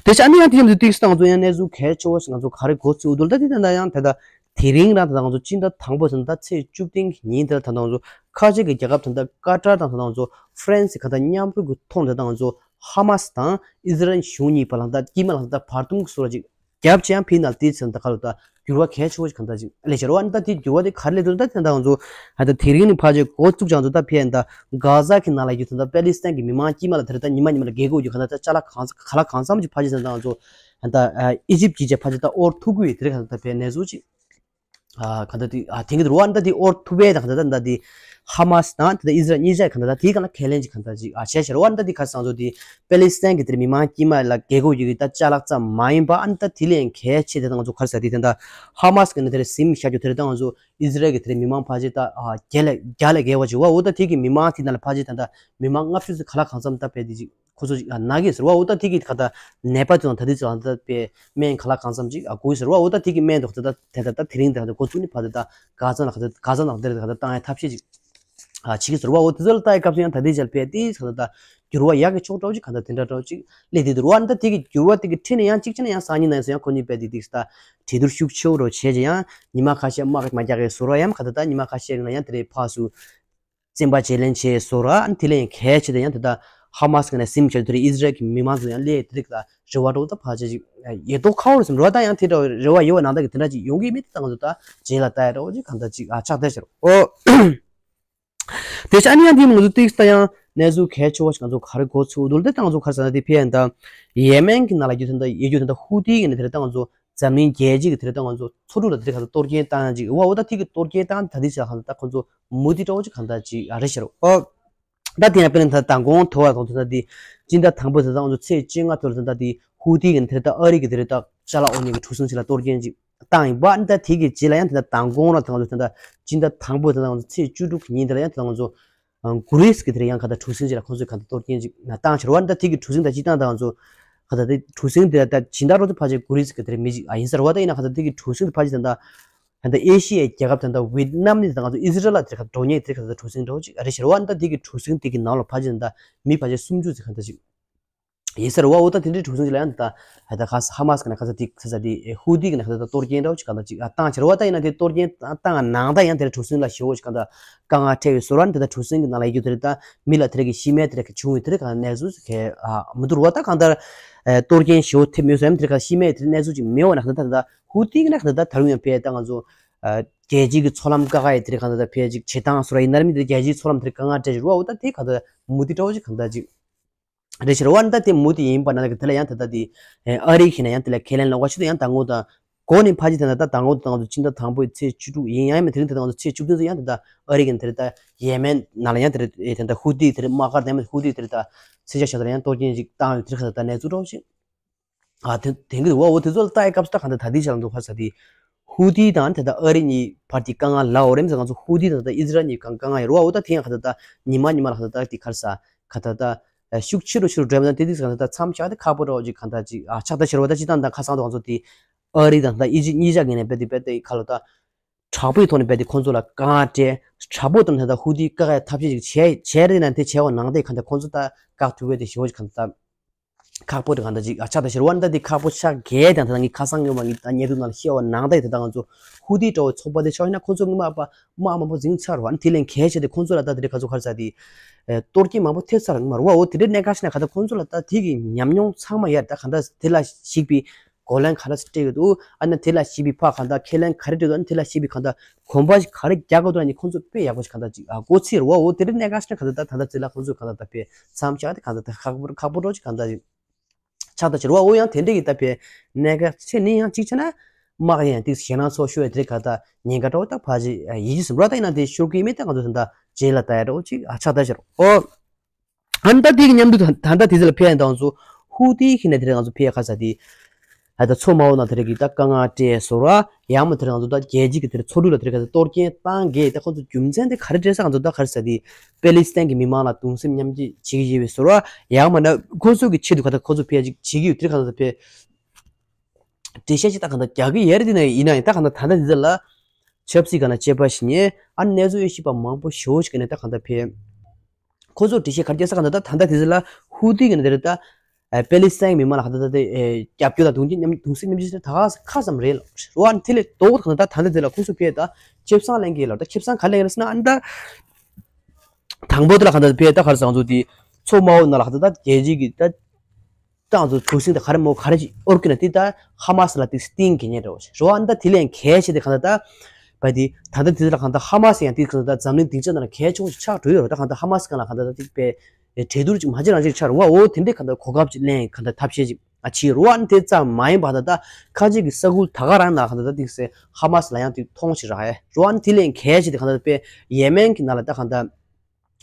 དེ་ཆ་ནི་ཡང་དེ་ཡང་དུས་ཏིག་སྟངས་ཚོ་ཡང་གནས་ཚུལ་གལ་ཆེ་བོ་ཞིག་ང་ཚོ་ག་རེ་འགོ་ཚུགས་འདུག་ད་དེ་ད་ད་ཡང་དེ་ད་དེ་རིང་རང་ད་ད་ང་ཚོ་སྤྱི་ཟླ་དང་པོ་ཟེར་ན་ད་ཚེས་བཅུ་བདུན་གྱི་ཉིན་དེ་ལ་ད་ད་ང་ཚོ་ཁ་ཆེ་གི་རྒྱལ་ཁབ་ད་ད་ཀ་ཏར་དང་ད་ད་ང་ཚོ་ཧྥ་རན་སི་ག་ད་མཉམ་རུབ་ཀྱི་ཐོག་ནས་ད་ད་ང་ཚོ་ཧ་མ་སི་དང་ཨི་ཟི་རལ་གཞུང་གཉིས་བར་ལ་ད་དཀྱིལ་མ་ལ་ད་བར་འདུམ་གྱི་བཟོ་འདྲ་ཅིག་རྒྱབ་ཆེ་ཡང་ཕི་ནལ་ཏི་ཟེར་ན་ད་ག་ལ་ད་འགྱུར་བ་གལ་ཆེ་བོ་ཞིག་གང་ལྟར་ཅིག་ལས་བྱེད་རོགས། ཨ་ནི་ད་དེ་འགྱུར་བ་དེ་ག་རེ་སླེབས་འདུག་ད་དེ་ད་ང་ཚོ་ཨ་ད་དེ་རིང་ནས་ཕར་ཆེར་འགོ་བཙུགས་ཀྱང་ཚོ་ད་ཕེ་ད་གྷ་ཟ་གི་ནང་ལ་ཡོད་ད་ད་པེ་ལི་སི་ཐན་གྱི་མི་མང་དཀྱིལ་མ་ལ་དེ་རེད་ད་ཉི་མ་ཉི་མ་ལ་རྒྱལ་སྒོ་ཡོད་གང་ལྟར་ད་ཅ་ལག་གང་ས་ག་ལ་གང་འཚམ་ཅིག་ཕར་ཆེར་ཟེར་ད་ང་ཚོ་ཨ་ད་ཨི་ཇིབ་ཀྱི་ཆ་ཕར་ཆེར་ད་དབོར་ཐུབ་ཀྱི་ཡོད་དེ་རེད་གང་ལྟར་ད་ཕེ་གནས་ཚུལ་ཅིག་ཨ་གང་ལྟར་དེ་ཨ་དེང་གི་རུ་ཨ་ད་དེ་དབོར་ཐུབ་པའི་ད་གང་ལྟར་ད་ད་དེ་ཧ་མ་སི་དང་དེ་ད་ཨི་ཟི་རལ་གཉིས་ཆ་གང་ལྟར་ད་དེ་གང་ལ་ཁས་ལེན་ཅིག་གང་ལྟར་ཅིག་ཨ་བྱས་ཤར་རུ་ཨ་ད་དེ་ཁ་སང་ཚོ་དེ་པེ་ལི་སི་ཐན་གྱི་དེར་མི་མང་དཀྱིལ་མ་ལ་རྒྱལ་སྒོ་ཡོད་ཀྱི་ད་ཅ་ལག་ཙམ་མ་ཡིན་པ་ཨ་ད་དེ་ལས་གལ་ཆེ་དེ་ད་ང་ཚོ་ག་རེ་ཟེར་དེ་ད་ཧ་མ་སི་གི་ནས་དེར་ཟིན་བཞག་རྒྱུ་དེར་ད་ང་ཚོ་ཨི་ཟི་རལ་གྱི་དེར་མི་མང་ཕལ་ཆེར་ད་ཨ་བརྒྱ་ལས་བརྒྱ་ལས་བརྒལ་བ་ཅིག་བ། འོ་ད་དེ་གི་མི་མང་དེ་ནང་ལ་ཕལ་ཆེར་ད་ད་མི་མང་ལྔ་བཅུ་ཙམ་ག་ལ་གང་འཚམ་ད་བས་དེ་ཅིག་ཁོ་ཚོ་ཅིག་ཨ་ན་གི་ཟེར་བ། འོ་ད་དེ་གི་ག་ད་ནད་པ་དེ་ད་དེ་ཅིག་ཨ་ད་བས་སྨན་ག་ལ་གང་འཚམ་ཅིག་ཨ་དགོས་ཟེར་བ། འོ་ད་དེ་གི་སྨན་དེ་ད་ད་དེ་ད་ད་དེ་རིང་དེ་ད་འགོ་བཙུགས་ནས་ཕ་དེ་ད་ག་ཚང་ལ་ག་ད་ག་ཚང་ལ་དེ་ད་ད་བཏང་ཡ་ཐབས་ཤེས་ཅིག་ཨ་བྱེད་ཀྱི་ཟེར་བ། འོ་དེ་ཚོ་ལ་ལྟ་ཡི་སྐབས་སུ་ཡང་ད་ལྟའི་ཆར་བས་ཏིས་གང་ལྟར་འགྱུར་བ་ཡག་གི་ཕྱོགས་འདྲ་བོ་ཅིག་གང་ལྟར་དེ་འདྲ་འདྲ་བོ་ཅིག་སླེབས་བསྡད་འདུག་རེད་བ། ད་དེ་གི་འགྱུར་བ་དེ་གི་ཁྲིད་ནས་ཡང་གཅིག་བྱས་ན་ཡང་སང་ཉིན་ནང་སོ་ཡང་ཁོ་གཉིས་བས་དེ་ཏིས་ད་གྲོས་བསྡུར་ཤུགས་ཆེ་བོ་རོ་བྱས་ཀྱི་ཡང་ཉི་མ་ཁ་ཤས་དམག་མ་རྒྱག་གི་བཟོ་འདྲ་ཡང་གང་ལྟར་ད་ཉི་མ་ཁ་ཤས་རིང་ལ་ཡང་དེ་རེད་ཕར་ཚུར་བཙན་པ་བརྗེ་ལེན་བྱས་བཟོ་འདྲ་ཨ་ནི་དེ་ལས་ཡང་གལ་ཆེ་དེ་ཡང་དེ་ད་ཧ་མ་སི་གི་ནས་ཟིན་བྱས་དེ་རེད་ཨི་ཟི་རལ་གི་མི་མང་ཚོ་ཡང་སླེབས་དེ་རིགས་ད་རེ་བ་འདྲ་བོ་ད་ཕལ་ཆེར་ཅིག་ཡེ་ཏོག་ཁ་བོར་སེམས་རོ་ད་ཡང་དེ་འདྲ་རེ་བ་ཡོད་པ་ནང་ད་གི་དེ་འདྲ་ཅིག་ཡོང་གི་མེད་དེ་ད་ང་ཚོ་ད་རྗེས་ལ་ལྟ་ཡ་འདྲ་བོ་ཅིག་གང་ལྟར་ཅིག་ཨ་ཆགས་བསྡད་ཤག་རོ། དེ་ཆ་ཨ་ནི་ཡང་དེ་མང་ཚོ་ཏིག་ས་ཡང་གནས་ཚུལ་གལ་ཆེ་བ་ཞིག་ང་ཚོ་ག་རེ་གོ་ཚུལ་འདུག་ལ་དེ་ད་ང་ཚོ་ག་རེ་ཟེར་ན་དེ་ཕེ་ཡན་ད་ཡེ་མེན་གྱི་ནང་ལ་ཡོད་དེ་འདྲ་ཡོད་རྒྱུ་དེ་འདྲ་ཧུ་ཏི་གི་ནས་དེ་རེད་ད་ང་ཚོ་འཛམ་གླིང་རྒྱལ་སྤྱི་གི་དེ་རེད་ད་ང་ཚོ་མཚོ་འབྲུག་ལ་དེ་རེད་ག་ཚོ་གཏོར་སྐྱོན་བཏང་ཡ་ཅིག་ཨོ་ད་དེ་གི་གཏོར་སྐྱོན་བཏང་ད་དེ་ཆ་གང་ད་ཁོ་ཚོ་མུ་མཐུད་འདྲ་བོ་ཅིག་གང་ད་ཅིག་ཨ་རེ་ཤར་ཨོ། ད་དེ་ཡང་དཔེར་ན་ད་མདང་དགོང་དོ་བ་དང་དེ་ད་དེ་སྤྱི་ཟླ་དང་པོ་དེ་ད་ང་ཚོ་ཚེས་བཅོ་ལྔ་ཐོག་ལ་དེ་ད་དེ་ཧུ་ཏི་གི་དེ་རེད་ད་ཨ་རི་གི་དེ་རེད་ད་ཅ་ལག་འོ་ཉེ་གི་གྲུ་གཟིངས་ཅིག་ལ་གཏོར་སྐྱོན་ཅིག་བཏང་ཡིན་པ། ཨ་ནི་ད་དེ་གི་རྗེས་ལ་ཡང་དེ་ད་མདང་དགོང་རང་དེ་ང་ཚོ་དེ་ད་སྤྱི་ཟླ་དང་པོ་དེ་ད་ང་ཚོ་ཚེས་བཅུ་དྲུག་གི་ཉིན་དེ་ལ་ཡང་དེ་ད་ང་ཚོ་གུ་རིས་གི་དེ་རེད་ཡང་ག་ད་གྲུ་གཟིངས་ཅིག་ལ་ཁོང་ཚོས་ག་ད་གཏོར་སྐྱོན་ཅིག་བཏང་ཕྱིར་བ། ཨ་ནི་ད་དེ་གི་གྲུ་གཟིངས་ད་སྤྱི་བཏང་ད་ང་ཚོ་ག་ད་དེ་གྲུ་གཟིངས་དེ་ད་སྦྱིན་བདག་རོ་དེ་ཕལ་ཆེར་གུ་རིས་གི་དེ་རེད་མི་ཅིག་ཨ་ཡིན་ཟེར་བ། ད་ཡིན་ན་ག་ད་དེ་གི་གྲུ་གཟིངས་དེ་ཕལ་ཆེར་ད་ད་ད་ཨེ་ཤི་ཡའི་རྒྱལ་ཁབ་དེ་ད་ཝི་ཏི་ནམ་ནི་ད་ང་ཚོ་ཨི་ཟི་རལ་ལ་དེ་ག་འགྲོ་ཉེ་དེ་ག་ད་གྲུ་གཟིངས་འདྲ་བོ་ཅིག་ཨ་རེ་ཤར་བ། ཨ་ནི་ད་དེ་གི་གྲུ་གཟིངས་དེ་གི་ནང་ལ་ཕལ་ཆེར་ད་མི་ཕལ་ཆེར་སུམ་ཅུ་ཙམ་ག་ད་ཅིག་ཡིན་ཟེར་བ། འོ་ད་དེ་འདྲའི་གྲུ་གཟིངས་ཅིག་ལ་ཡང་ད་ད་ད་ཁ་ས་ཧ་མ་སི་གི་ནས་ཁ་ས་དེ་ཁ་ས་དེ་ཧུ་ཏི་གི་ནས་ཁ་ས་ད་གཏོར་སྐྱོན་འདྲ་བོ་ཅིག་ག་ད་ཅིག་ཨ་བཏང་ཕྱིར་བ། ད་ཡིན་ན་དེ་གཏོར་སྐྱོན་བཏང་ནང་ད་ཡང་དེ་གྲུ་གཟིངས་ལ་ཞེ་བོ་ཅིག་ག་ད་དཀའ་ངལ་འཕྲད་ཡོད་ཟེར་བ། ཨ་ནི་དེ་ད་གྲུ་གཟིངས་གི་ནང་ལ་ཡོད་རྒྱུ་དེ་རེད་ད་མི་ལ་དེ་རེད་གི་ཤི་རྨས་དེ་རེད་གི་བྱུང་ཡོད་དེ་རེད་ག་གནས་ཚུལ་ག་མི་འདུག་ར་བ། ད་གང་ལྟར་གཏོར་སྐྱོན་ཞེ་བོ་ཐེབས་མེད་ཟེར་ཡང་དེ་རེད་ག་ཤི་རྨས་དེ་རེད་གནས་ཚུལ་ཅིག་མེད་བ། ན་ཁ་ད་ད་ད་ཧུ་ཏི་གི་ནས་ཁ་ད་ད་ད་རུང་ཡང་ཕེ་ད་ང་ཚོ་རྒྱལ་སྤྱིའི་གི་མཚོ་ལམ་ཀ་ཁ་ཡི་དེ་རེད་ག་ད་ད་ཕེ་ཅིག་བྱེད་སྟངས་སུ་ར་ཡིན་ན་ར་མི་དེ་རྒྱལ་སྤྱིའི་མཚོ་ལམ་དེ་རེད་དཀའ་ངལ་འཕྲད་ཅིག་ར་བ། འོ་ད་དེ་ག་ད་མུ་མཐུད་འདྲ་བོ་ཅིག་ག་ད་ཅིག་རེད་ཤག་རེད་བ། ད་དེ་མུ་མཐུད་ཡིན་པ་ན་ད་དེ་ལ་ཡང་ད་ལྟ་དེ་ཨ་རི་ཁྱེད་ན་ཡང་དེ་ལ་ཁས་ལེན་ལོག་པ་ཞིག་ཏུ་ཡང་ད་ངོ་ད་གོ་ནས་ཕ་ཅི་དེ་ན་ད་ད་ངོ་ད་ང་ཚོ་ཕྱི་ཟླ་དང་པོའི་ཚེས་བཅུ་དྲུག་ཡིན། ཡང་མིན་དེ་རིང་ད་ང་ཚོ་ཚེས་བཅུ་བདུན་ཚོ་ཡང་ད་ད་ཨ་རི་གི་དེ་རེད་ད་ཡེ་མེན་ནང་ལ་ཡང་དེ་རེད་དེ་ད་ཧུ་ཏི་དེ་རེད་དམག་སྒར་དེ་མེད་ཧུ་ཏི་དེ་རེད་ད་མཚོན་ཆ་ཞབས་ལ་ཡང་གཏོར་སྐྱོན་ཅིག་བཏང་ཡོད་དེ་རེད་ཁ་ད་ད་གནས་ཚུལ་འདྲ་བོ་ཞིག་ཨ་དེ་དེང་གི་འོ་འོ་དེ་ཚོ་ལ་ལྟ་ཡི་སྐབས་སུ་ད་གང་ལྟར་ད་དེ་ཞག་ལ་འདུག་ཁ་ས་དེ་ཧུ་ཏི་དང་དེ་ད་ཨ་རི་གཉིས་བར་གྱི་དཀའ་ངལ་ལ་འོ་རེམ་ཟེར་ང་ཚོ་ཧུ་ཏི་དང་ད་ཨི་ཟི་རལ་གཉིས་གང་དཀའ་ངལ་ཡོད་རེད་བ། འོ་ད་དེ་ཡང་ཁ་ད་ད་ཉི་མ་ཉི་མ་ལ་ཁ་ད་ད་དེ་ཁར་ས་ཁ་ད་ད་ཤུགས་ཆེ་རུ་ཆེ་རུ་འགྲོ་ཡ་ད་དེ་དེ་ཁ་ད་ད་མཚམས་བཞག་དེ་ཁག་པོ་འདྲ་བོ་ཅིག་གང་ད་ཅིག་ཨ་ཆགས་ད་ཤེར་བ་ད་ཅི་ད་ད་ཁ་སང་དུ་ང་ཚོ་དེ་ཨ་རི་དང་ད་ཨི་ཇིབ་གཉིས་ཆ་གི་ནས་བེད་དེ་བེད་དེ་ཁ་ལོ་ད་དྲག་པོའི་ཐོག་ནས་བེད་དེ་ཁོང་ཚོ་ལ་དཀའ་ངལ་སྤྲད་དྲག་པོའི་ཐོག་ནས་ད་ཧུ་ཏི་བཀག་ཡ་ཐབས་ཤེས་ཅིག་བྱས་བྱས་རེད་ན་དེ་བྱས་བ་ནང་དེ་གང་ད་ཁོང་ཚོ་ད་བཀག་ཐུབ་བས་དེ་ཞེ་བོ་ཅིག་གང་ད། ཁག་པོ་དེ་གང་ལྟར་ཅིག་ཨ་ཆགས་ད་ཤེར་བ་འདྲ་དེ་ཁག་པོ་ཆགས་གས་དང་ད་ངས་ཁ་སང་ཡོད་མ་ངས་ད་ཉེ་དུ་ནང་ལ་བཤད་བ་ནང་ད་ཡི་ད་ད་ང་ཚོ་ཧུ་ཏི་འདྲ་བོ་ཚོགས་པ་དེ་ཆགས་ཡིན་ན་ཁོ་ཚོ་ངས་མ་པ་དམག་མང་པོ་འཛིང་ཚར་བ་ནི་དེ་ལས་གལ་ཆེ་དེ་ཁོ་ཚོ་ལ་ད་དེ་རེད་ཁ་ཚོ་ཁར་ས་དེ་གཏོར་སྐྱོན་མང་པོ་ཐེབས་ཚར་ངས་མ་རུ་བ་འོ་དེ་འདྲའི་གནད་འགག་ཞིག་ན་ག་ད་ཁོ་ཚོ་ལ་ད་དེ་གི་ཉམས་མྱོང་ཚང་མ་ཡར་ད་ག་ད་དེ་ལ་ཞིག་པའི་གོ་ལན་ག་རེ་སྤྲད་ཡོད་འདུག་ཨ་ནི་དེ་ལ་ཞིག་པའི་ཕ་ག་ད་ཁས་ལེན་ག་རེ་སྤྲད་འདུག་ཨ་ནི་དེ་ལ་ཞིག་པའི་ག་ད་གོམ་པ་ཞིག་ག་རེ་རྒྱག་དགོས་འདུག་ཨ་ནི་ཁོ་ཚོ་དཔེ་ཡག་པོ་ཞིག་ག་ད་ཅིག་ཨ་གོ་ཚིག་རུ་བ་འོ་དེ་འདྲའི་གནད་འགག་ཞིག་ན་ག་ད་ད་ད་ད་དེ་ལ་ཁོ་ཚོ་ག་ད་ད་དཔེ་མཚམས་བཞག་དེ་ག་ད་ད་ཁག་པོ་ཁག་པོ་འགྲོ་ཅིག་ག་ད་ཅིག་ཆགས་ད་ཅིག་རུ་བ་འོ་ཡང་དེ་འདྲ་གི་ད་དཔེ་གནད་འགག་ཆེ་ནི་ཡང་ཅིག་ཆ་ན་དམག་ཡང་ཏིག་ཞེ་ན་ཚོ་ཤོད་དེ་ག་ད་ཉེན་ཁ་འགྲོ་ད་ཕ་ཅིག་ཡིད་ཆེས་སུ་རུ་བ་ད་ཡིན་ན་དེ་ཤོར་གི་མེད་ད་ང་ཚོ་ད་ད་རྗེས་ལ་ད་ཡ་འགྲོ་ཅིག་ཨ་ཆགས་ད་ཅིག་རུ་འོ། ཨ་ནི་ད་དེ་གི་མཉམ་དུ་ད་ད་ལྟ་དེ་ཚོ་ལ་ཕེབས་ཡ་དང་ཚོ་ཧུ་ཏི་ཁྱེད་ནས་དེ་རིང་ང་ཚོ་ཕེབས་ཡ་ཁ་ས་དེ་ཨ་ད་མཚོ་དམའ་བོ་ནང་དེ་རིང་གི་ད་དཀའ་ངལ་སྤྲད་སོ་ར་ཡང་མ་དེ་རིང་ང་ཚོ་ད་རྒྱལ་སྤྱི་གི་དེ་རིང་མཚོ་གྲུ་ལ་དེ་རིང་ཁ་ས་གཏོར་སྐྱོན་བཏང་གི་ད་ཁོ་ཚོ་རྒྱུ་མཚན་དེ་ག་རེ་སྤྲད་ས་ང་ཚོ་ད་ག་རེ་ས་དེ་པེ་ལི་སི་ཐན་གི་མི་མང་ལ་གདུང་སེམས་མཉམ་སྐྱེད་བྱེད་ཀྱི་ཡོད་པའི་སོ་ར་ཡང་མ་ན་ཁོ་ཚོ་གི་ཆེད་དུ་ག་ད་ཁོ་ཚོ་ཕེབས་ཅིག་བྱེད་ཀྱི་ཡོད་དེ་རིང་ཁ་ས་ད་ཕེབས་འགྲེལ་བཤད་ཅིག་ད་ག་ད་རྒྱག་གི་ཡོད་རེད་དེ་ན་ཡིན་ན་ཡང་ད་ག་ད་ད་ད་དེ་ཚོ་ལ་ཆབ་སྲིད་ག་ན་དཔྱད་པ་ཞིག་ཉེ་ཨ་གནས་ཚུལ་ཡོད་ཤེས་པ་མང་པོ་ཞེ་བོ་ཞིག་གི་ནས་ད་ག་ད་ཕེབས། ཁོ་ཚོ་འགྲེལ་བཤད་ག་རེ་རྒྱག་ས་ག་ད་ད་ད་ལྟ་དེ་ཚོ་ལ་ཧུ་ཏི་གི་ནི་དེ་རེད་ད། པེ་ལི་སི་ཐན་མི་མང་ལ་ག་ད་ད་དེ་རྒྱབ་སྐྱོར་དང་གདུང་རྒྱུད་མཉམ་གདུང་སེམས་མཉམ་སྐྱེད་ད་ག་ཁ་ཙམ་རེད་ལ། རོ་ཨ་ནི་དེ་ལས་ལྡོག་ག་ད་ད་ད་ལྟ་དེ་ལ་ཁོ་ཚོ་ཕེབས་ད་ཁེ་བཟང་ལེན་གི་ལ་ད་ཁེ་བཟང་ག་ལེན་གི་རེད་ཟེར་ན་ཨ་ནི་ད། དང་པོ་དེ་ལ་ག་ད་ཕེབས་ད་ག་རེ་ཟེར་ང་ཚོ་དེ་མཚོ་དམའ་བོ་ནང་ལ་ག་ད་ད་རྒྱལ་སྤྱི་གི་ད། ཏང་ཚོ་གྲུ་གཟིངས་དང་ག་རེ་མོ་ག་རེ་ཅིག་ཨོར་ཀི་ན་དེ་ད་ཧ་མ་སི་ལ་དེ་སྟེང་གི་ཉེ་འགྲོ་རོ་ཨ་ད་དེ་ལས་གལ་ཆེ་དེ་གང་ལྟར་ད་བ་དེ་ད་ལྟ་དེ་ལ་གང་ལྟར་ཧ་མ་སི་ཡང་དེ་གང་ལྟར་འཛམ་གླིང་སྡིངས་ཆ་ནང་ལ་གལ་ཆེ་བོ་ཞིག་ཆགས་འགྲོ་ཡོད་རོ། ད་གང་ལྟར་ཧ་མ་སི་གང་ལ་གང་ལྟར་ད་དེ་པའི་གྲོས་བསྡུར་ཅིག་མ་བྱེད་རང་ཅིག་ཆགས་རོ་ཨ་འོ་དེ་འདྲའི་གང་ལྟར་གོ་སྐབས་ཅིག་ལེན་གང་ལྟར་ཐབས་ཤེས་ཅིག་ཨ་ཕྱིས་རོ་ཨ་དེ་ཙམ་མ་ཡིན་པ་ད་ད་ཁ་ཅིག་གི་ས་ཁུལ་ད་ག་རང་ན་གང་ལྟར་ད་དེ་སེ་ཧ་མ་སི་ལ་ཡང་དེ་མཐོང་ཞིག་རག་ཨེ་རོ་ཨ་དེ་ལས་གལ་ཆེ་དེ་གང་ལྟར་པའི་ཡེ་མེན་གི་ནང་ལ་ད་གང་ལྟར།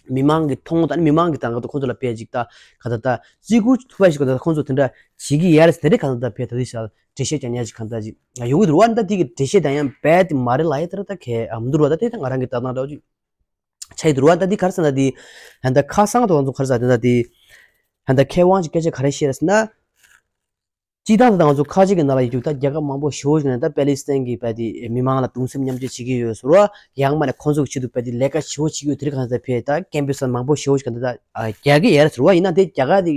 མི་མང་གི་མཐོང་དང་མི་མང་གི་དང་ཁོང་ཚོ་ལ་ཕེབས་ཅིག་ད་ག་ད་ད་རྩིས་ཁུར་ཐུབ་པ་ཞིག་ག་ད་ཁོང་ཚོ་དེ་འདྲ་བྱེད་ཀྱི་ཡར་དེ་རེད་ག་ད་ད་ཕེབས་ད་དེ་ཤ་འགྲེལ་བཤད་ཀྱང་ཉག་ཅིག་ག་ད་ཅིག་ཡོང་གི་འདུག་བ། ད་དེ་གི་འགྲེལ་བཤད་དང་ཡང་རྦད་དེ་མ་རེད་ལ་ཡ་དེ་ར་ད་གས་ཨ་མ་འདུག་བ། ད་དེ་ད་ང་རང་གི་ལྟ་སྟངས་འདྲ་བོ་ཅིག་ཆགས་ཡི་འདུག་བ། ད་དེ་ག་རེ་ཟེར་ན་དེ་ཧན་ད་ཁ་སང་དུ་ང་ཚོ་ག་རེ་ཟེར་ད་དེ་ད་དེ་ཧན་ད་མཁས་དབང་ཅིག་སྐད་ཆ་ག་རེ་བཤད་རེད་ཟེར་ན། སྤྱིར་བཏང་དུ་ང་ཚོ་ཁ་ཆེ་གི་ནང་ལ་ཡོད་རྒྱུ་ད་རྒྱལ་ཁབ་མང་པོ་ཞེ་པོ་ཞིག་ནས་ད་པེ་ལི་སི་ཐན་གྱི་བས་དེ་མི་མང་ལ་གདུང་སེམས་མཉམ་སྐྱེད་བྱེད་ཀྱི་ཡོད་ཟེར་བ། ཡང་མ་ནས་ཁོང་ཚོ་གི་ཆེད་དུ་བས་དེ་ལས་ཀ་ཞེ་པོ་བྱེད་ཀྱི་ཡོད་དེ་རིང་གང་ལྟར་ཕེབས་ད་སྐད་འབོད་ས་མང་པོ་ཞེ་པོ་ཞིག་གང་ལྟར་ད་རྒྱག་གི་ཡོད་ཟེར་བ། ཡིན་ན་དེ་རྒྱ་གར་དེ་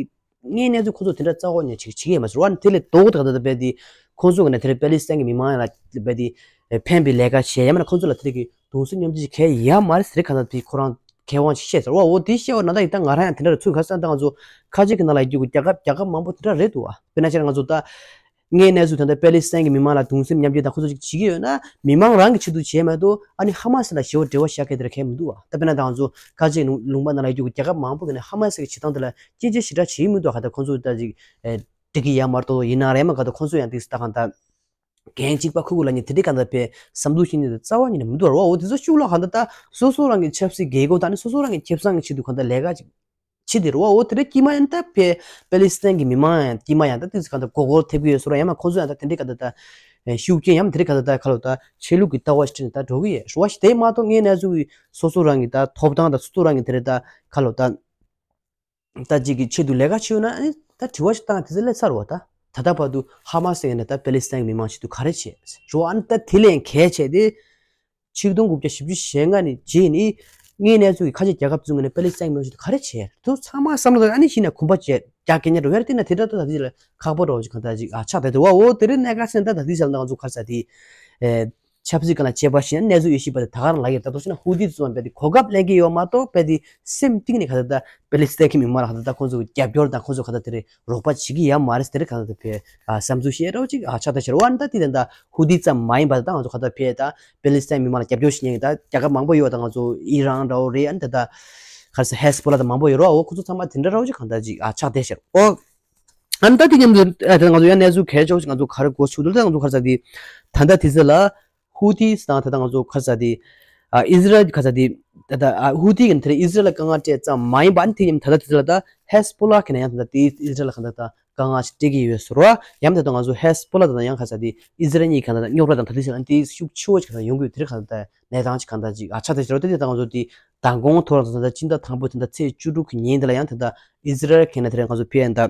དངོས་གནས་ཚུལ་ཁོང་ཚོ་དེ་འདྲ་རྩ་བ་ཉིད་ཅིག་བྱེད་ཀྱི་ཡོད་མ་ཟེར་བ། དེ་ལས་ལྡོག་ད་གང་ལྟར་བས་དེ་ཁོང་ཚོ་གི་ནས་དེ་རིང་པེ་ལི་སི་ཐན་གྱི་མི་མང་ལ་བས་དེ་ཕན་པའི་ལས་ཀ་བྱས་ཡང་མ་ནས་ཁོང་ཚོ་ལ་དེ་རིང་གི་གདུང་སེམས་མཉམ་སྐྱེད་ཅིག་གས་ཡོད་མ་རེད་ཟེར་གང་ལྟར་དེ་ཁོ་རང་མཁས་དབང་ཅིག་བཤད་ཟེར་བ། འོ་དེ་བཤད་པ་ན་ད་ཡིན་ད་ང་རང་ཡང་དེ་འདྲ་རེད་ཚུལ་ག་ས་ད་ང་ཚོ་ཁ་ཆེ་གི་ནང་ལ་ཡོད་རྒྱུ་གི་རྒྱལ་ཁབ་རྒྱལ་ཁབ་མང་པོ་དེ་འདྲ་རེད་འདུག་བ། དཔེར་ན་ཆ་ང་ཚོ་ད་དངོས་གནས་ཚུལ་ད་ལྟ་པེ་ལི་སི་ཐན་གྱི་མི་མང་ལ་གདུང་སེམས་མཉམ་སྐྱེད་དང་ཁོ་ཚོ་ཅིག་བྱེད་ཀྱི་ཡོད་ན་མི་མང་རང་གི་ཆེད་དུ་བྱས་མ་གཏོགས་ཨ་ནི་ཧ་མ་སི་ལ་ཞེ་པོ་འབྲེལ་བ་བཞག་མཁན་དེ་འདྲ་གས་མི་འདུག་བ། ད་དཔེར་ན་ད་ང་ཚོ་ཁ་ཆེ་ལུང་ལུང་པ་ནང་ལ་ཡོད་རྒྱུ་གི་རྒྱལ་ཁབ་མང་པོ་གི་ནས་ཧ་མ་སི་གི་བྱེད་སྟངས་དེ་ལ་སྐྱོན་བརྗོད་ཞེ་དྲག་བྱེད་ཀྱི་མི་འདུག་བ། ག་ད་ཁོ་ཚོ་ད་ཅིག་འགྲིག་གི་ཡོད་མ་གཏོགས་ཡིན་ན་རེད་མ་ག་ད་ཁོ་ཚོ་ཡང་དེ་ད་གང་ད། འགན་གཅིག་པ་ཁུར་དགོས་ལབ་མཁན་དེ་འདྲའི་གང་ལྟར་བས་བསམ་ཚུལ་ཤེས་མཁན་དེ་རྩ་བ་ཉིད་ནས་མི་འདུག་ར་བ། འོ་དེ་ཚོ་ཤུགས་ལ་གང་ལྟར་ད་སོ་སོ་རང་གི་ཆབ་སྲིད་རྒྱལ་ཁབ་དང་ནི་སོ་སོ་རང་གི་ཁེ་བཟང་གི་ཆེད་དུ་གང་ལྟར་ལས་ཀ་ཅིག་བྱེད་དེ་ར་བ། འོ་དེ་འདྲ་དཀྱིལ་མ་ཡང་ད་བས་པེ་ལི་སི་ཐན་གྱི་མི་མང་ཡང་དཀྱིལ་མ་ཡང་ད་དེ་ཚོ་གང་ལྟར་མགོ་སྐོར་ཐེབས་ཀྱི་ཡོད་སོ་ར། ཡང་མ་ཁོང་ཚོ་ཡང་ད་དེ་འདྲའི་གང་ལྟར་ད་ཤུགས་རྐྱེན་ཡང་དེ་འདྲའི་གང་ལྟར་ད་ཁ་ལོ་ད་ཆེ་ལུགས་ཀྱི་ལྟ་བ་ཞིག་ཁྲིད་ནས་ད་འགྲོ་གི་ཡོད་ར་བ། དེ་མ་གཏོགས་དངོས་གནས་ཚུལ་གྱི་སོ་སོ་རང་གི་ད་ཐོབ་ཐང་དང་སོ་སོ་རང་གི་དེ་འདྲའི་ད་ཁ་ལོ་ད། ད་ཅིག་གི་ཆེད་དུ་ལས་ཀ་བྱེད་ཡོད་ན་ཨ་ནི་ད་དྲི་བ་ཞིག་བཏང་དེ་ཚོ་སླེབས་ཚར་བ། ད་ད་ལྟ་བར་དུ་ཧ་མ་སི་ཡིན་ན་ད་པེ་ལི་སི་ཐན་གྱི་མི་མང་ཆེད་དུ་ག་རེ་བྱས་རོ། ཨ་ནི་ད་དེ་ལས་གལ་ཆེ་དེ་ཆིག་སྟོང་དགུ་བརྒྱ་བཞི་བཅུ་ཞེ་ལྔ་ནས་རྗེས་ནི་དངོས་གནས་ཚུལ་གྱི་ཁ་ཆེ་རྒྱལ་ཁབ་ཚོ་ངོས་ནས་པེ་ལི་སི་ཐན་གྱི་མི་མང་ཆེད་དུ་ག་རེ་བྱས་དུ་ཚང་མ་བསམ་བློ་ཨ་ནི་ཤི་ན་གོམ་པ་བརྒྱ་བརྒྱ་སྐད་ཉར་རོ་ཡར་བལྟས་ན་དེ་འདྲ་ད་ད་དེ་ལ་ཁག་པོ་འདྲ་བོ་ཞིག་གང་ལྟར་ཅིག་ཨ་ཆགས་བསྡད་འདུག་བ། འོ་དེ་རིང་གནད་འགག་ཆེ་ན་ད་ད་དེ་ཞག་ད་ང་ཚོ་ག་རེ་ཟེར་དེ། ཆབ་སྲིད་སྒང་ལ་དཔྱད་པ་བྱས་ན་གནས་ཚུལ་ཡོད་ཤེས་པ་དེ་ད་ག་རང་ལ་ཡོད། ད་དུང་བྱས་ན་ཧུ་ཏི་ཚོ་བས་དེ་གོ་སྐབས་ལེན་གྱི་ཡོད་མ་གཏོགས་བས་དེ་སེམས་གཏིང་ནས་ག་ད་ད་པེ་ལི་སི་ཐན་གྱི་མི་མང་ལ་ག་ད་ད་ཁོང་ཚོ་གི་རྒྱབ་སྐྱོར་དང་ཁོང་ཚོ་ག་ད་དེ་རེད་རོགས་པ་བྱེད་ཀྱི་ཡོད་མ་རེད་དེ་རེད་ག་ད་ད་བས་བསམ་ཚུལ་བཤད་རོགས་ཅིག་ཨ་ཆགས་ད་ཤར་བ་ན་ད་དེ་ད་ད་ཧུ་ཏི་ཙམ་མ་ཡིན་པ་ད་ང་ཚོ་ག་ད་བས་ད་པེ་ལི་སི་ཐན་མི་མང་ལ་རྒྱབ་སྐྱོར་བྱེད་མཁན་གྱི་ད་རྒྱལ་ཁབ་མང་པོ་ཡོད། ད་ང་ཚོ་ཨི་རན་འདྲ་བོ་རེད། ཨ་ནི་ད་ད་ ག་རེ་ཟེར་ཧེ་སི་བྷོ་ལ་དང་མང་པོ་ཡོད་རེད་བ། འོ་ཁོ་ཚོ་ཚང་མ་དེ་འདྲ་ར་བ་ཅིག་གང་ལྟར་ཅིག་ཨ་ཆགས་བསྡད་ཤག་འོ། ཨ་ནི་ད་དེ་མཉམ་དུ་ཨ་ད་ང་ཚོ་ཡང་གནས་ཚུལ་གལ་ཆེ་བ་ཅིག་ང་ཚོ་ག་རེ་གོ་ཆོད་འདུག་ད་ང་ཚོ་ག་རེ་ཟེར་དེ་ད་ལྟ་དེ་ཚོ་ལ་ཧུ་ཐི་དང་ད་ལྟ་ང་ཚོ་ག་རེ་ཟེར་དེ་ཨ་ཨི་ཟི་རལ་ག་རེ་ཟེར་དེ་ད་ལྟ་ཨ་ཧུ་ཐི་གི་དེ་ཨི་ཟི་རལ་ལ་དཀའ་ངལ་སྤྲད་ཙམ་མ་ཡིན་པ། ཨ་ནི་དེ་མཉམ་ད་ལྟ་དེ་ཚོ་ལ་ད་ཧེ་སི་བྷོ་ལ་གི་ནས་ཡང་ད་ལྟ་དེ་ཨི་ཟི་རལ་ལ་ག་ད་ད་དཀའ་ངལ་ཞིག་སྤྲད་ཀྱི་ཡོད་ཟེར་བ། ཡང་ད་ལྟ་ང་ཚོ་ཧེ་སི་བྷོ་ལ་དང་ཡང་ག་རེ་ཟེར་དེ་ཨི་ཟི་རལ་གཉིས་ག་ད་ད་རྙོག་དྲ་དང་ད་དེ་ཚོ་ཨ་ནི་དེ་ཤུགས་ཆེ་བོ་ཞིག་ག་ད་ཡོང་གི་ཡོད། དེ་རིགས་ག་ད་ད་གནས་སྟངས་ཅིག་གང་ལྟར་ཅིག་ཨ་ཆགས་བསྡད་ཤག་རོ། དེ་དེ་ད་ང་ཚོ་དེ་མདང་དགོང་ཐོག་ལ་ད་ལྟ་སྤྱི་ཟླ་དང་པོ་ད་ལྟ་ཚེས་བཅུ་དྲུག་གི་ཉིན་དེ་ལ་ཡང་ད་ལྟ་ཨི་ཟི་རལ་གྱི་ནས་དེ་རིང་ང་ཚོ་ཕེ་ད་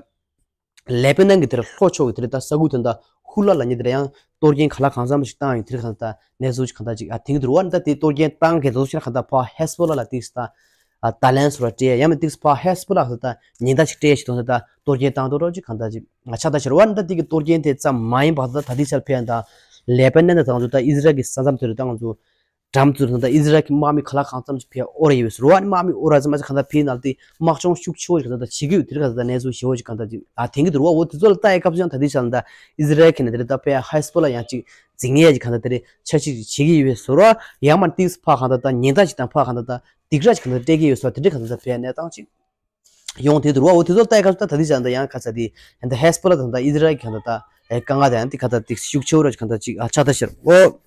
ལེ་པེ་ནན་གྱི་དེ་རིང་ལྷོ་ཕྱོགས་ཀྱི་དེ་རིང་ད་ས་ཁུལ་ད་ལྟ་ཧུ་ལ་ལབ་མཁན་དེ་ལ་ཡང་གཏོར་སྐྱོན་ག་ལ་གང་འཚམ་ཞིག་བཏང་ཡོད། དེ་རིང་གང་ལྟར་གནས་ཚུལ་ཅིག་གང་ལྟར་ཅིག་ཨ་དེང་གི་དུ་རུ་བ་ནི་ད་དེ་གཏོར་སྐྱོན་བཏང་གི་དོ་ཞིག་གང་ལྟར་ཕ་ཧེ་སི་བྷོ་ལ་ལ་ཏིག་ད་ཨ་ད་ལན་སོ་ར་སྤྲད་ཡ་མི་ཏིག་ཕ་ཧེ་སི་བྷོ་ལ་ད་ཉེན་བརྡ་ཅིག་སྤྲད་ཞིག་དོ་ད་གཏོར་སྐྱོན་བཏང་དོ་རོགས་ཅིག་གང་ལྟར་ཅིག་ཨ་ཆགས་ད་ཤར་བ་ནི་ད་དེ་གི་གཏོར་སྐྱོན་དེ་ཙམ་མ་ཡིན་པ་ད་ད་དེ་ཆར་ཕེ་ཡ་ད་ལེ་པེ་ནན་ད་ང་ཚོ་ད་ཨི་ཟི་རལ་གྱི་ས་མཚམས་དེ་རུ་ད་ང་ཚོ་འགྲམ་ཚུར་ད་ཨི་ཟི་རལ་གྱི་དམག་མི་ག་ལ་གང་འཚམ་ཅིག་ཕེ་ཨོ་ར་ཡོད་པའི་ཟུར་བ་ནི་དམག་མི་ཨོ་ར་ཟི་མ་ཟི་གང་ལྟར་ཕེ་ནང་དེ་དམག་སྦྱོང་ཤུགས་ཆེ་བོ་ཞིག་གང་ལྟར་བྱེད་ཀྱི་ཡོད། དེ་རིགས་གང་ལྟར་གནས་ཚུལ་ཞེ་བོ་ཞིག་གང་ལྟར་ཅིག་ཨ་དེང་གི་དུ་རུ་བ་འོ་དེ་ཚོ་ལ་ལྟ་ཡ་སྐབས་སུ་ཡང་ད་དེ་ཆ་ལ་ད་ཨི་ཟི་རལ་གྱི་ནས་དེ་རིགས་ད་ཕེ་ཧེ་སི་བྷོ་ལ་ཡང་ཅིག་འཛིང་ཡས་ཀྱི་གང་ལྟར་དེ་རིགས་འཆར་གཞི་ཅིག་བྱེད་ཀྱི་ཡོད་པའི་ཟུར་བ། ཡང་མ་ཏིག་ཕ་གང་ལྟར་ད་ཉེན་བརྡ་ཅིག་དང་ཕ་གང་ལྟར་ད་སྡིགས་ར་ཅིག་གང་ལྟར་སྤྲད་ཀྱི་ཡོད་ཟུར་བ། དེ་འདྲའི་གང་ལྟར་ད་ཕེ་གནས་སྟངས་ཅིག་ཡོང་དེ་དུ་རུ་བ་འོ་དེ་ཚོ་ལ་ལྟ་ཡ་སྐབས་སུ་ད་ད་དེ་ཆ་ལ་ད་ཡང་ག་ཚ་དེ་ད་ཧེ་སི་བྷོ་ལ་དང་ད་ཨི་ཟི་རལ་གྱི་གང་ལྟར་ད་དཀའ་ངལ་དང་ཡང་དེ་གང་ལྟར་དེ་ཤུགས་ཆེ་བོ་ར་ཅིག་གང་ལྟར་ཅིག་ཨ་ཆགས་ད་ཤར་འོ།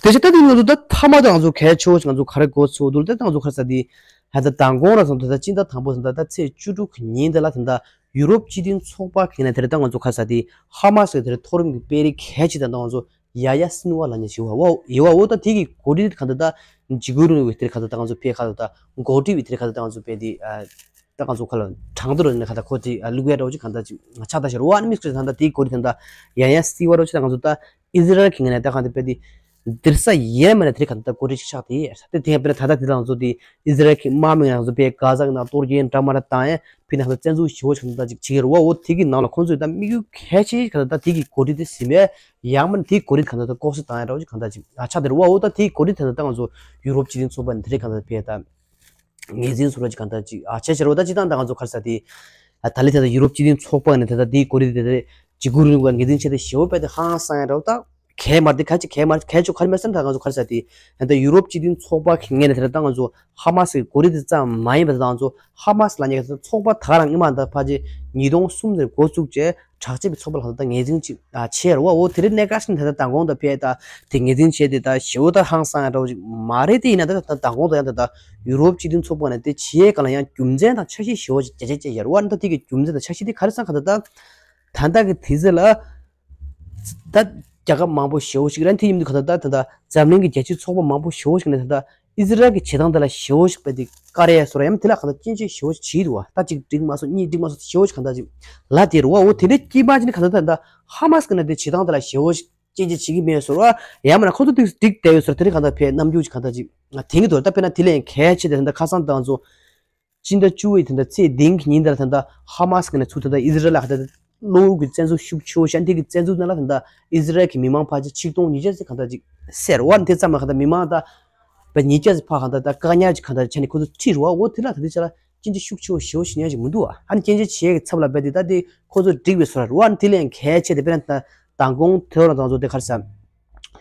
དེ་བཞིན་ད་དེ་ང་ཚོ་ད་མཐའ་མ་ད་ང་ཚོ་གལ་ཆེ་བོ་ཞིག་ང་ཚོ་ག་རེ་གོ་ཚུལ་འདུག་ད་ང་ཚོ་ག་རེ་ཟེར་དེ་ད་ལྟ་མདང་དགོང་ར་སོང་ད་ལྟ་སྤྱི་ཟླ་དང་པོ་སོང་ད་ལྟ་ཚེས་བཅུ་དྲུག་གི་ཉིན་དེ་ལ་ད་ལྟ་ཡུ་རོབ་སྤྱི་མཐུན་ཚོགས་པ་གི་ནས་དེ་རེད། ད་ང་ཚོ་ག་རེ་ཟེར་དེ་ཧ་མ་སི་གི་དེ་རེད་མཐོ་རིམ་གྱི་དཔོན་རིགས་གལ་ཆེ་ད་ལྟ་ང་ཚོ་ཡ་ཡ་སིན་ཝ་ལ་ཉེ་ཞི་བ་འོ་ཡི་བ་འོ་ད་དེ་གི་འགོ་ཁྲིད་ག་ད་ད་འཇིགས་སྐུལ་རིང་ལུགས་དེ་ག་ད་ད་ང་ཚོ་ཕེ་ག་ད་ད་འགོ་ཁྲིད་པའི་དེ་ག་ད་ད་ང་ཚོ་ཕེ་དེ་ད་ང་ཚོ་ག་ལ་གྲངས་ཐོ་ར་ནས་ག་ད་ཁོ་དེ་ལུག་ཡ་ར་བ་ཅིག་ག་ད་ཅིག་ཆགས་ད་ཤར་བ་ནི་མི་སྐྱོ་ད་ད་དེ་གི་འགོ་ཁྲིད་ད་ད་ཡ་ཡ་སིན་ཝ་ར་བ་ཅིག་ད་ང་ཚོ་ད། ཨི་ཟི་རལ་གྱི་ངོས་ནས་ད་གང་དེ་དཔེ་དེ་འདིར་ས་ཡས་མ་ནས་དེ་ག་ད་གོ་སྒྲིག་ཆགས་དེ་ཡས་ས་དེ་དེ་དཔེར་ན་ད་ལྟ་དེ་ད་ང་ཚོ་དེ་ཨི་ཟི་རལ་གྱི་དམག་མི་ང་ཚོ་དཔེ་གྷ་ཟ་གི་ནང་གཏོར་སྐྱོན་འདྲ་མ་འདྲ་བཏང་ཡས་ཕི་ནང་ད་བཙན་འཛུལ་ཞེ་བོ་ཞིག་ད་ཅིག་བྱེད་ཀྱི་རེད་བ། འོ་དེ་གི་ནང་ལ་ཁོང་ཚོས་ད་དམིགས་ཡུལ་གལ་ཆེ་ག་ད་དེ་གི་གོ་སྒྲིག་དེ་ཟིན་པས་ཡང་མ་ནས་དེ་གི་གོ་སྒྲིག་ག་ད་ད་ལྐོག་ཟ་བཏང་ཡས་འདྲ་བོ་ཞིག་ག་ད་ཅིག་ཨ་ཆགས་དེ་རེད་བ། འོ་ད་དེ་གི་གོ་སྒྲིག་ད་ད་ད་ང་ཚོ་ཡུ་རོབ་སྤྱི་མཐུན་ཚོགས་པ་ནས་དེ་རིང་ག་ད་དཔེ་ད། ངོས་འཛིན་བཟོ་ར་ཅིག་གང་ལྟར་ཅིག་ཨ་བྱས་ཕྱིར་འོ་ད་ཅི་ཐང་ད་ང་ཚོ་ག་རེ་ཟེར་དེ། ཨ་ད་ལི་ད་ད་ཡུ་རོབ་སྤྱི་མཐུན་ཚོགས་པ་ནས་ད་ད་དེའི་གོ་རིམ་དེ་ད་འཇིགས་སྐུལ་རིང་ལུགས་ངོས་འཛིན་བྱས་ཏེ་ཞེ་བོ་དཔེ་དེ་ཧང་སང་ཡ་འདྲ་བོ་ད་གལ་མ་རེད་དེ་ག་ཅིག་གལ་མ་གལ་ཆོག་ག་རེ་མེད་སེམས་ད་ང་ཚོ་ག་རེ་ཟེར་དེ། ད་ད་ཡུ་རོབ་སྤྱི་མཐུན་ཚོགས་པ་གི་ངོས་ནས་དེ་ད་ད་ང་ཚོ་ཧ་མ་སི་གི་གོ་རིམ་དེ་ཙམ་མ་ཡིན་པ་ད་ད་ང་ཚོ་ཧ་མ་སི་ལབ་མཁན་གྱི་ཚོགས་པ་ད་ག་རང་ཉི་མ་ད་ཕལ་ཆེར་ཉིས་སྟོང་གསུམ་ཙམ་འགོ་བཙུགས་བྱས། དྲག་ཆས་པའི་ཚོགས་པ་ལ་ད་ངོས་འཛིན་ཅིག་ཨ་བྱས་རེད་བ། འོ་དེ་རིང་གནད་འགག་ཞིག་ནི་ད་ལྟ་མདང་དགོང་ད་ཕེ་ད་དེ་ངོས་འཛིན་བྱས་ཏེ་ད་ཞེ་བོ་ད་ཧང་སང་ཡ་འདྲ་བོ་ཅིག་མ་རེད། དེ་ཡིན་ན་ད་ད་མདང་དགོང་ད་ཡང་ད་ད་ཡུ་རོབ་སྤྱི་མཐུན་ཚོགས་པ་ནས་དེ་བྱེད་ཡས་ག་ལ་ཡང་རྒྱུ་མཚན་དང་འཆར་གཞི་ཞེ་བོ་ཅིག་རྒྱ་ཆེ་བཅས་ཡོད་རེད་བ། ད་དེ་གི་རྒྱུ་མཚན་དང་འཆར་གཞི་དེ་ག་རེ་སང་ག་ད་ད་ད་ལྟ་གི་དུས་ཚོད་ལ་ད་རྒྱལ་ཁབ་མང་པོ་ཞེ་བོ་ཞིག་རེད། དེ་ཡིན་དུས་ག་ད་ད་ད་ད་འཛམ་གླིང་གི་རྒྱལ་སྤྱིའི་ཚོགས་པ་མང་པོ་ཞེ་བོ་ཞིག་ནས་ད་ད། ཨི་ཟི་རལ་གྱི་བྱེད་སྟངས་དེ་ལ་ཞེ་བོ་ཞིག་དཔེ་དེ་བཀར་ཡས་བཟོ་ར་ཡང་དེ་ལ་གང་ལྟར་སྐྱོན་བརྗོད་ཞེ་བོ་ཞིག་བྱེད་འདུག་བ། ད་གཅིག་འགྲིག་མ་སོང་གཉིས་འགྲིག་མ་སོང་ཞེ་བོ་ཞིག་གང་ལྟར་ཅིག་ལབ་དེ་རུ་བ། འོ་དེ་འདྲའི་དཀྱིལ་མ་ཅིག་ནི་གང་ལྟར་ད་ད་ཧ་མ་སི་གི་ནི་དེ་བྱེད་སྟངས་དེ་ལ་ཞེ་བོ་ཞིག་སྐྱོན་བརྗོད་བྱེད་ཀྱི་མེད་བཟོ་ར་ཡང་མིན་ན་ཁོ་ཚོ་དེ་འགྲིག་བསྡད་ཡོད་བཟོ་ར་དེ་འདྲའི་གང་ལྟར་ཕེ་རྣམ་འགྱུར་ཅིག་གང་ལྟར་ཅིག་དེང་གི་དོར་ད་དཔེར་ན་དེ་ལས་གལ་ཆེ་དེ་ད་ད་ཁ་སང་ད་ང་ཚོ། སྤྱི་ཟླ་བཅུ་པའི་དེ་འདྲ་ཚེས་བདུན་གྱི་ཉིན་དེར་ད་ལྟ་ཧ་མ་སི་གི་ནས་ཚུར་ད་ལྟ་ཨི་ཟི་རལ་ལ་ད་ལྟ་གློ་བུར་གྱི་བཙན་འཛུལ་ཤུགས་ཆེ་བོ་ཞིག་དེ་གི་བཙན་འཛུལ་ནང་ལ་ད་ལྟ་ཨི་ཟི་རལ་གྱི་མི་མང་ཕལ་ཆེར་ཆིག་སྟོང་ཉིས་བརྒྱ་ཙམ་གང་ལྟར་ཅིག་བསད་རེད་བ། དེ་ཙམ་མ་གང་ལྟར་མི་མང་ད་བ་ཉིས་བརྒྱ་ཙམ་ཕར་གང་ལྟར་ད་བཀག་ཉར་ཅིག་གང་ལྟར་བྱས་ནས་ཁོ་ཚོ་ཁྲིད་རེད་བ། འོ་དེ་ལ་ད་ལྟ་ཆ་ལ་སྐྱོན་བརྗོད་ཤུགས་ཆེ་བོ་ཞེ་བོ་ཞིག་ཉན་ཞིག་མི་འདུག་བ། ཨ་ནི་སྐྱོན་བརྗོད་བྱེད་ཡས་ཀྱི་ཚབ་ལ་རྦད་དེ་ད་དེ་ཁོ་ཚོ་འགྲིག་པའི་བཟོ་འདྲ་རེད་བ། ཨ་ནི་དེ་ལས་གལ་ཆེ་དེ་དཔེར་ན་ད་མདང་དགོང་དེ་རུ་ད་ང་ཚོ་དེ་ག་རེ་ཟེར།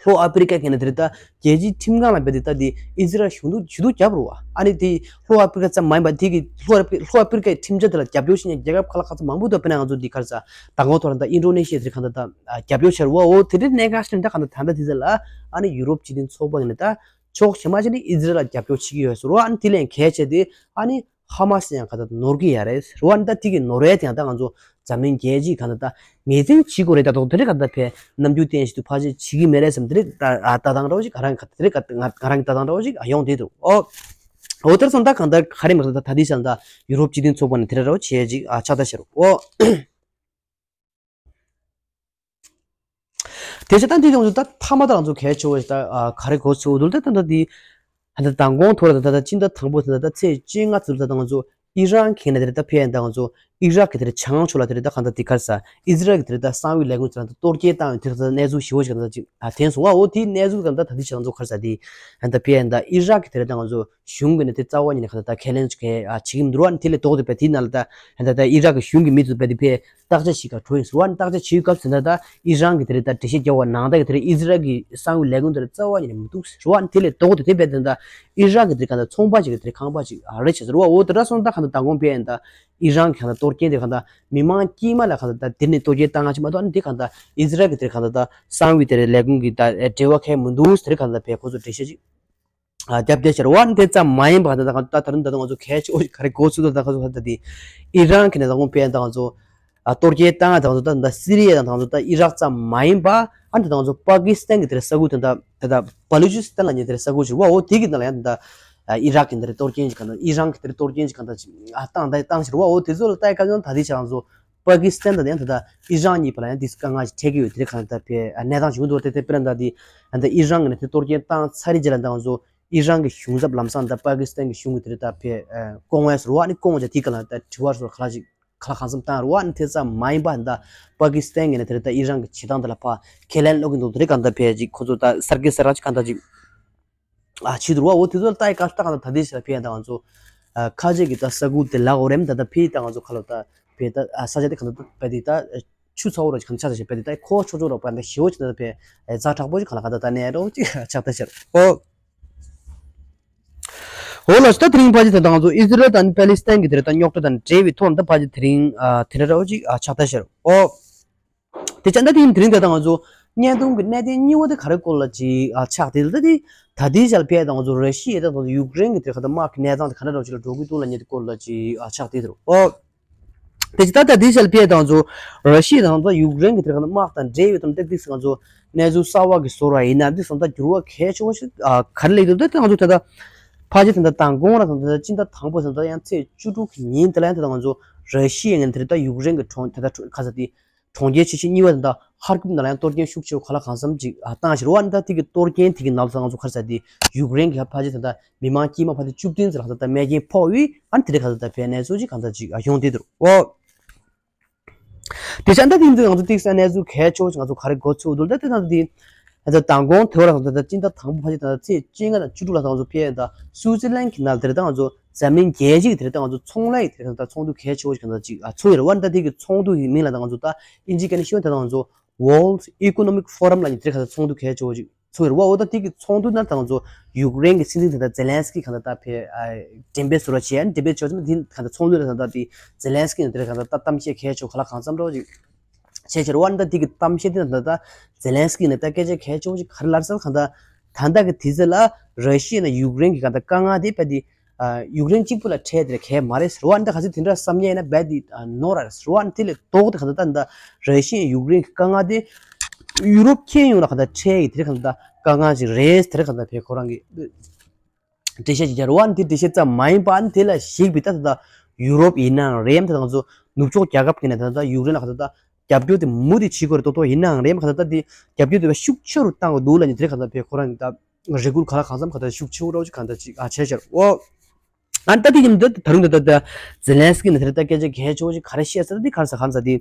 ལྷོ་ཨ་ཕི་རི་ཀ་གི་ནས་དེ་རེད་ད། རྒྱལ་སྤྱིའི་ཁྲིམས་ཁང་ལ་རྦད་དེ་ད་དེ་ཨི་ཟི་རལ་ཞུ་གཏུག་ཞུ་གཏུག་བརྒྱབ་རེད་བ། ཨ་ནི་དེ་ལྷོ་ཨ་ཕི་རི་ཀ་ཙམ་མ་ཡིན་པ་དེ་གི་ལྷོ་ཨ་ཕི་ལྷོ་ཨ་ཕི་རི་ཀའི་ཁྲིམས་འཆར་དེ་ལ་རྒྱབ་སྐྱོར་བྱེད་མཁན་རྒྱལ་ཁབ་ཁག་ལ་ཁག་ཚ་མང་པོ་འདུག་དཔེར་ན་ང་ཚོ་འདི་ག་རེ་ཟེར་མདང་དགོང་ཐོག་ལ་ད་ཨིན་ཌོ་ནེ་ཤི་ཡ་དེ་གང་ལྟར་ད་རྒྱབ་སྐྱོར་བྱས་རེད་བ། འོ་དེ་འདྲའི་གནད་འགག་ཞིག་ནི་ད་གང་ལྟར་ད་ལྟ་དེ་ཚོ་ལ་ཨ་ནི་ཡུ་རོབ་སྤྱི་མཐུན་ཚོགས་པ་གི་ནས་ད་ཕྱོགས་གཞན་མ་ཞིག་ནི་ཨི་ཟི་རལ་ལ་རྒྱབ་སྐྱོར་བྱེད་ཀྱི་ཡོད་ཟེར་བ། ཨ་ནི་དེ་ལས་གལ་ཆེ་དེ་ཨ་ནི། ཧ་མ་སི་ཡང་ག་ད་ནོར་གི་ཡ་རེད་རེད་བ། ད་དེ་གི་ནོར་བའི་དེ་ཡང་ད་ང་ཚོ་འཛམ་གླིང་རྒྱལ་སྤྱིས་ག་ད་ད་ངོས་འཛིན་བྱེད་དགོས་རེད། ད་དོག་དེ་རིང་ག་ད་ཕེ་རྣམ་འགྱུར་བསྟན་ཞིག་ཏུ་ཕལ་ཆེར་བྱེད་ཀྱི་མེད་རེད་བསམ། དེ་རིང་ད་ཨ་ལྟ་སྟངས་འདྲ་བོ་ཞིག་ག་རང་ག་དེ་རིང་ག་ང་ང་རང་གི་ལྟ་སྟངས་འདྲ་བོ་ཞིག་ཨ་ཡོང་བསྡད་འདུག་ཨོ། ཨོ་དེར་སོང་ད་གང་ལྟར་ག་རེ་མ་ད་ད་དེ་ཆ་ད་ཡུ་རོབ་སྤྱི་མཐུན་ཚོགས་པ་ནས་དེ་འདྲ་འདྲ་བོ་བྱས་ཅིག་ཨ་ཆགས་ད་ཤར་ཨོ། དེ་བྱས་ད་འདི་ཡོངས་སུ་ད་མཐའ་མ་ད་ང་ཚོ་གལ་ཆེ་བ་ཞིག་ད་ཨ་ག་རེ་གོ་ཚུལ་འདུག་ད་ད་ད་འདི་ད་ད་མདང་དགོང་ཐོག་ལ་ད་ད་ད་སྤྱི་ཟླ་དང་པོ་ད་ད་ད་ཚེས་བཅོ་ལྔ་ཚུལ་ད་ད་ང་ཚོ་ཨི་རན་གྱི་ནས་དེ་ད་ཕེ་ཡན་ད་ང་ཚོ་ ཨི་རག་གི་དེ་རེད་བྱང་ཕྱོགས་ལ་དེ་རེད་ད་གང་ལྟར་དེ་ག་རེ་ཟ། ཨི་ཟི་རལ་གི་དེ་རེད་ད་གསང་བའི་ལས་ཁུངས་དེ་རང་ད་གཏོར་སྐྱོན་བཏང་བའི་དེ་རེད་ད་གནས་ཚུལ་ཞེ་པོ་ཞིག་གང་ལྟར་ཅིག་ཨ་དེ་སོང་བ། འོ་དེའི་གནས་ཚུལ་གང་ལྟར་ད་དེ་ཞིག་ང་ཚོ་ག་རེ་ཟ་དེ་ཨ་ད་ཕེ་ཨ་ད་ཨི་རག་གི་དེ་རེད་ད་ང་ཚོ་གཞུང་གི་ནས་དེ་རྩ་བ་ཉིད་ནས་གང་ལྟར་ད་ཁས་ལེན་ཅིག་ག་ཨ་བྱེད་ཀྱི་མི་འདུག་ར། དེ་ལས་ལྡོག་སྟེ་ཕེ་དེའི་ནང་ལ་ད་ཨ་ད་ད་ཨི་རག་གི་གཞུང་གི་མི་ཚོ་ཕེ་དེ་ཕེ་བརྟག་དཔྱད་བྱེད་ག་འགྲོ་ཡིན་ཟེར་བ་ནི། བརྟག་དཔྱད་བྱེད་སྐབས་ཟེར་ན་ད་ཨི་རན་གྱི་དེ་རེད་ད་འགྲེལ་བཤད་རྒྱག་པ་ནང་ལྟར་གྱི་དེ་རེད། ཨི་ཟི་རལ་གྱི་གསང་བའི་ལས་ཁུངས་དེ་རེད་རྩ་བ་ཉིད་ནས་མི་འདུག་ཟེར་བ་ནི། དེ་ལས་ལྡོག་སྟེ་དེ་ཕེ་དེ་ད་ཨི་རན་གྱི་དེ་རེད་གང་ལྟར་ཚོང་པ་ཞིག་གི་དེ་རེད་ཁང་པ་ཞིག་ཨ་རེད་བྱས་ཟེར་བ། འོ་དེ་འདྲ་སོང་ད་གང་ལྟར་མདང་དགོང་ཕེ་ཨ་ད་ཨི་རན་གྱི་གང་ལྟར་གཏོར་སྐྱོན་དེ་གང་ལྟར་མི་མང་དཀྱུས་མ་ལ་གང་ལྟར་ད་དེ་ནས་གཏོར་སྐྱོན་བཏང་ང་ཅིག་མ་གཏོགས་ཨ་ནི་དེ་གང་ལྟར་ཨི་ཟི་རལ་གྱི་དེ་རེད་གང་ལྟར་ད་གསང་བའི་དེ་རེད་ལས་ཁུངས་ཀྱི་ད་འབྲེལ་བ་གང་ཡང་མི་འདུག་ཟེར་གང་ལྟར་ཕེ་ཁོ་ཚོ་འགྲེལ་བཤད་ཅིག་ཨ་རྒྱབ་བསྡད་ཤར་བ་ནི་དེ་ཙམ་མ་ཡིན་པ་ད་ད་ད་ད་རུང་ད་ད་ང་ཚོ་གལ་ཆེ་བོ་ཞིག་ག་རེ་གོ་ཚུལ་ད་ད་ཁ་ཚོ་ད་ད་དེ་ཨི་རན་གྱི་ནས་ད་ཁོང་ཕེ་ད་ང་ཚོ་ཨ་གཏོར་སྐྱོན་བཏང་ད་ང་ཚོ་ད་ད་སི་རི་ཡ་དང་ད་ང་ཚོ་ད་ཨི་རག་ཙམ་མ་ཡིན་པ་ཨ་ནི་ད་ད་ང་ཚོ་པ་ཀི་སི་ཐན་གྱི་དེར་ས་ཁུལ་དེ་ད་ད་ད་བ་ལུ་ཅི་སི་ཐན་ལ་ཉེ་དེར་ས་ཁུལ་ཞིག་བ། འོ་དེ་གི་ནང་ལ་ཡང་ད་ཨི་རག་གི་འདིར་གཏོར་སྐྱོན་ཞིག་ག་ད་ཨི་རན་གྱི་དེར་གཏོར་སྐྱོན་ཞིག་ག་ད་ཅིག་ཨ་བཏང་ད་བཏང་ཤར་བ། འོ་དེ་ཚོ་ལ་ལྟ་ཡི་སྐབས་ཡང་ད་དེ་ཆ་ང་ཚོ་པ་ཀི་སི་ཐན་དང་ཡང་ད་ད་ཨི་རན་གཉིས་བར་ལ་ཡང་དེ་དཀའ་ངལ་ཞིག་འཕྲད་ཀྱི་ཡོད་དེ་རེད་གང་ད་ཕེ་གནས་སྟངས་བྱུང་འདུག་དེ་དེ་དཔེར་ན་ད་དེ་ད་ཨི་རན་གྱི་ནས་དེ་གཏོར་སྐྱོན་བཏང་ཚར་རེད་རྗེས་ལ་ད་ང་ཚོ་ཨི་རན་གྱི་གཞུང་ཚབ་ལམ་སང་ད་པ་ཀི་སི་ཐན་གྱི་གཞུང་གི་དེ་རེད་ད་ཕེ་ཨ་སྐུ་ངལ་ཟེར་བ་ནི་སྐུ་ངལ་ཅིག་དེ་ག་ལ་ད་དྲི་བ་ཟེར་ག་ལ་ཅིག་ག་ལ་གང་འཚམ་བཏང་རེད་བ། ནི་དེ་ཙམ་མ་ཡིན་པ་ད་པ་ཀི་སི་ཐན་གྱི་ནས་དེ་རེད་ད་ཨི་རན་གྱི་བྱེད་སྟངས་དེ་ལ་ཕ་ཁས་ལེན་སློག་གི་འདུག་དེ་རེད་གང་ད་ཕེ་ཅིག་ཁོ་ཚོ་ད་གསར་སྐད་གསར་ར་ཅིག་གང་ད་ཅིག་ཨ་བྱེད་འདུག་བ། འོ་དེ་ཚོ་ལ་ལྟ་ཡི་སྐབས་ད་གང་ད་ད་དེ་ཞིག་ལ་ཕེ་ད་ང་ཚོ་ཨ་ཁ་ཆེ་གི་ད་ས་ཁུལ་དེ་ལ་འོ་རེམ་ད་ད་ཕེ་ད་ང་ཚོ་ག་ལ་ད་ཕེ་ད་ཨ་ས་ཆ་དེ་གང་ད་ཕེ་དེ་ད་ཆུ་ཚ་བོ་ར་ཅིག་གང་ཆགས་ཆགས་ཕེ་དེ་ད་ཁོ་ཆོ་ཆོ་ར་ཕེ་ད་ཞེ་བོ་ཅིག་ད་ཕེ་ཛ་དྲག་པོ་ཅིག་ག་ལ་ག་ད་ད་ནས་རོ་ཅིག་ཆགས་ད་ཤར་ཨོ། འོ་ལགས་སོ། ད་དེ་རིང་ཕལ་ཆེར་ད་ང་ཚོ་ཨི་ཟི་རལ་དང་པ་ལི་སི་ཐན་གྱི་དེ་རེད་ད་རྙོག་དྲ་དང་འབྲེལ་བའི་ཐོག་ནས་ད་ཕལ་ཆེར་དེ་རིང་ཨ་དེ་འདྲ་འདྲ་བོ་ཅིག་ཨ་ཆགས་ད་ཤར་ཨོ། དེ་ཆ་ད་དེ་རིང་དེ་རིང་ད་ད་ང་ཚོ་བརྙན་ཐུང་གི་གནད་དོན་གཉིས་པ་དེ་ག་རེ་སྐོར་ལ་ཅིག་ཨ་ཆགས་དེ་ད་དེ་ད་དེ་ཞལ་ཕེ་ད་ང་ཚོ་ར་ཤི་ཡ་ད་ང་ཚོ་ཡུཀ་རེན་གྱི་དེ་ག་ད་དམག་གི་གནས་སྟངས་དེ་ག་འདྲ་འདྲ་བོ་ཅིག་ལ་འགྲོ་གི་འདུག་ལ་ཉེ་དེ་སྐོར་ལ་ཅིག་ཨ་ཆགས་དེ་དེ་རུ་ཨོ། དེ་ཅི་ད་ལྟ་དེ་ཞལ་ཕེ་དང་ཚོ་ར་ཤི་ཡ་དང་ཚོ་ཡུཀ་རེན་གྱི་དེ་ག་དམག་དང་འབྲེལ་ཡོད་དམ་ཏེག་ཏིག་སི་ང་ཚོ་གནས་ཚུལ་གསར་བ་གི་བཟོ་ར་ཡིན་ན་འདི་སོང་ད་འགྱུར་བ་གལ་ཆེ་བ་ཞིག་ཨ་ག་རེ་ལེགས་འདུག་ད་ང་ཚོ་ད་ལྟ་ཕལ་ཆེར་ད་ལྟ་དང་གོང་ར་དང་ད་ལྟ་སྤྱི་ཟླ་དང་པོ་སོང་ད་ཡང་ཚེས་བཅུ་དྲུག་གི་ཉིན་དེ་ལ་ཡང་ད་ལྟ་ང་ཚོ་ར་ཤི་ཡ་ངན་དེ་རེད་ད་ཡུཀ་རེན་གྱི་གྲོང་ད་ལྟ་གྲོ་ག་ས་དེ་གྲོང་ཁྱེར་ཆེ་ཤོས་གཉིས་པ་དེ་ད་ཧར་ཀིབ་ནང་ལ་ཡང་གཏོར་སྐྱོན་ཤུགས་ཆེ་བོ་ག་ལ་གང་འཚམ་ཅིག་ཨ་བཏང་ཕྱིར་བ་ནི་ད་དེ་གི་གཏོར་སྐྱོན་དེ་གི་ནང་དུ་ད་ང་ཚོ་ག་རེ་ཟ་དེ་ཡུཀ་རེན་གྱི་ཕལ་ཆེར་ད་ལྟ་མི་མང་དཀྱུས་མ་ཕལ་ཆེར་བཅུ་བདུན་ཙམ་ལ་ད་ལྟ་རྨས་སྐྱོན་ཕོག་ཡོད། ཨ་ནི་དེ་རིང་ག་ཚོད་ད་ཕེ་གནས་ཚུལ་ཅིག་གང་ལྟར་ཅིག་ཡོང་བསྡད་འདུག་ཨོ། དེ་ཆ་ད་དེ་ཚོ་ང་ཚོ་ཏིག་ས་གནས་ཚུལ་གལ་ཆེ་བོ་ཅིག་ང་ཚོ་ག་རེ་གོ་ཚུལ་འདུག་ད་དེ་ད་དེ་ད་མདང་དགོང་དེ་བར་ད་ད་སྤྱི་ཟླ་དང་པོ་ཕལ་ཆེར་ད་ཚེས་བཅོ་ལྔ་དང་བཅུ་དྲུག་ལ་ད་ང་ཚོ་ཕེ་ད་སུའུ་ཙི་ལན་གྱི་ནང་དེར་ད་ང་ཚོ་འཛམ་གླིང་རྒྱལ་སྤྱི་གི་དེར་ད་ང་ཚོ་ཚོང་ལས་ཀྱི་དེར་ད་ཚོགས་འདུ་གལ་ཆེ་བོ་ཅིག་གང་ལྟར་ཅིག་ཚོགས་ཡོད་རེད་བ། ད་དེ་གི་ཚོགས་འདུ་གི་མིང་ལ་ད་ང་ཚོ་ད་ཨིན་ཇི་སྐད་ནས་ཤོད་ད་ང་ཚོ་World Economic Forum ལ་ཉིན་དེར་གང་ལྟར་ཚོགས་འདུ་གལ་ཆེ་བོ་ཅིག་ཚོགས་ཡོད་རེད་བ། འོ་ད་དེ་གི་ཚོགས་འདུ་ནང་ད་ང་ཚོ་ཡུཀ་རེན་གྱི་སྲིད་འཛིན་དེ་ད་ཛེ་ལན་སི་ཀི་གང་ལྟར་ད་ཕེ་འགྲེམས་སྤེལ་བཟོ་འདྲ་བྱས་འགྲེམས་སྤེལ་བྱས་ཙང་དེ་གང་ལྟར་ཚོགས་འདུ་ལ་ད་ད་དེ་ཛེ་ལན་སི་ཀི་ནས་དེ་གང་ལྟར་ད་གཏམ་བཤད་གལ་ཆེ་བོ་ག་ལ་གང་འཚམ་འདྲ་བོ་ཅིག་བྱས་ཕྱིར་བ་ནི་ད་དེ་གི་གཏམ་བཤད་དེ་ད་ད་ཛེ་ལན་སི་ཀི་ནས་ད་སྐད་ཆ་གལ་ཆེ་བོ་ཅིག་ག་རེ་ལབ་ཟེར་གང་ལྟར་ད་ལྟ་གི་དུས་ཚོད་ལ་ར་ཤི་ཡ་ནས་ཡུཀ་རེན་གྱི་གང་ལྟར་དཀའ་ངལ་དེ་རྦད་དེ་ཡུཀ་རེན་གཅིག་པུ་ལ་འཕྲད་དེ་གལ་མ་རེད་ཟེར་བ་འདི་ག་ཚོད་དེ་འདྲ་བསམ་ཉན་ཡིན་ན་རྦད་དེ་ནོར་ར་ཟེར་བ་འདི་ལས་ལྡོག་སྟེ་གང་ལྟར་ད་འདི་ར་ཤི་ཡ་ཡུཀ་རེན་གྱི་དཀའ་ངལ་དེ་ཡུ་རོབ་ཁྱོན་ཡོངས་ལ་གང་ལྟར་འཕྲད་ཡི་དེ་གང་ལྟར་དཀའ་ངལ་ཞིག་རེད་དེ་གང་ལྟར་ཕེ་ཁོ་རང་གི་འགྲེལ་བཤད་ཅིག་རྒྱག་རེད་བ། འདི་འགྲེལ་བཤད་ཙམ་མ་ཡིན་པ་འདི་ལ་གཞིགས་པའི་ད་ད་ཡུ་རོབ་ཡིན་ནའང་རེད་ད་ང་ཚོ་ནུབ་ཕྱོགས་རྒྱལ་ཁབ་ཀྱི་ནས་ད་ད་ཡུཀ་རེན་ལ་གང་ལྟར་ད་རྒྱབ་སྐྱོར་དེ་མུ་མཐུད་བྱེད་དགོས་རེད་ཏོག་ཏོག་ཡིན་ནའང་རེད་མ་གང་ལྟར་ད་འདི་རྒྱབ་སྐྱོར་དེ་བས་ཤུགས་ཆེ་རུ་བཏང་དགོས་འདུག་ལ་ནི་དེ་གང་ལྟར་ཕེ་ཁོ་རང་གི་ད། རེ་སྐུལ་ག་ལ་གང་འཚམ་ག་ད་ཤུགས་ཆེ་བོ་རོགས་ཅིག་གང་ད་ཅིག་ཨ་བྱས་ཤར་ཨོ། ཨ་ད་དེ་ཡིན་ད་ད་རུང་ད་ད་ད་ཛེ་ལན་སི་ཀི་ནས་དེར་ད་སྐད་ཆ་གལ་ཆེ་བོ་ཅིག་ག་རེ་བཤད་ས་ད་དེ་ག་རེ་ཟ་གང་ཟ་དེ།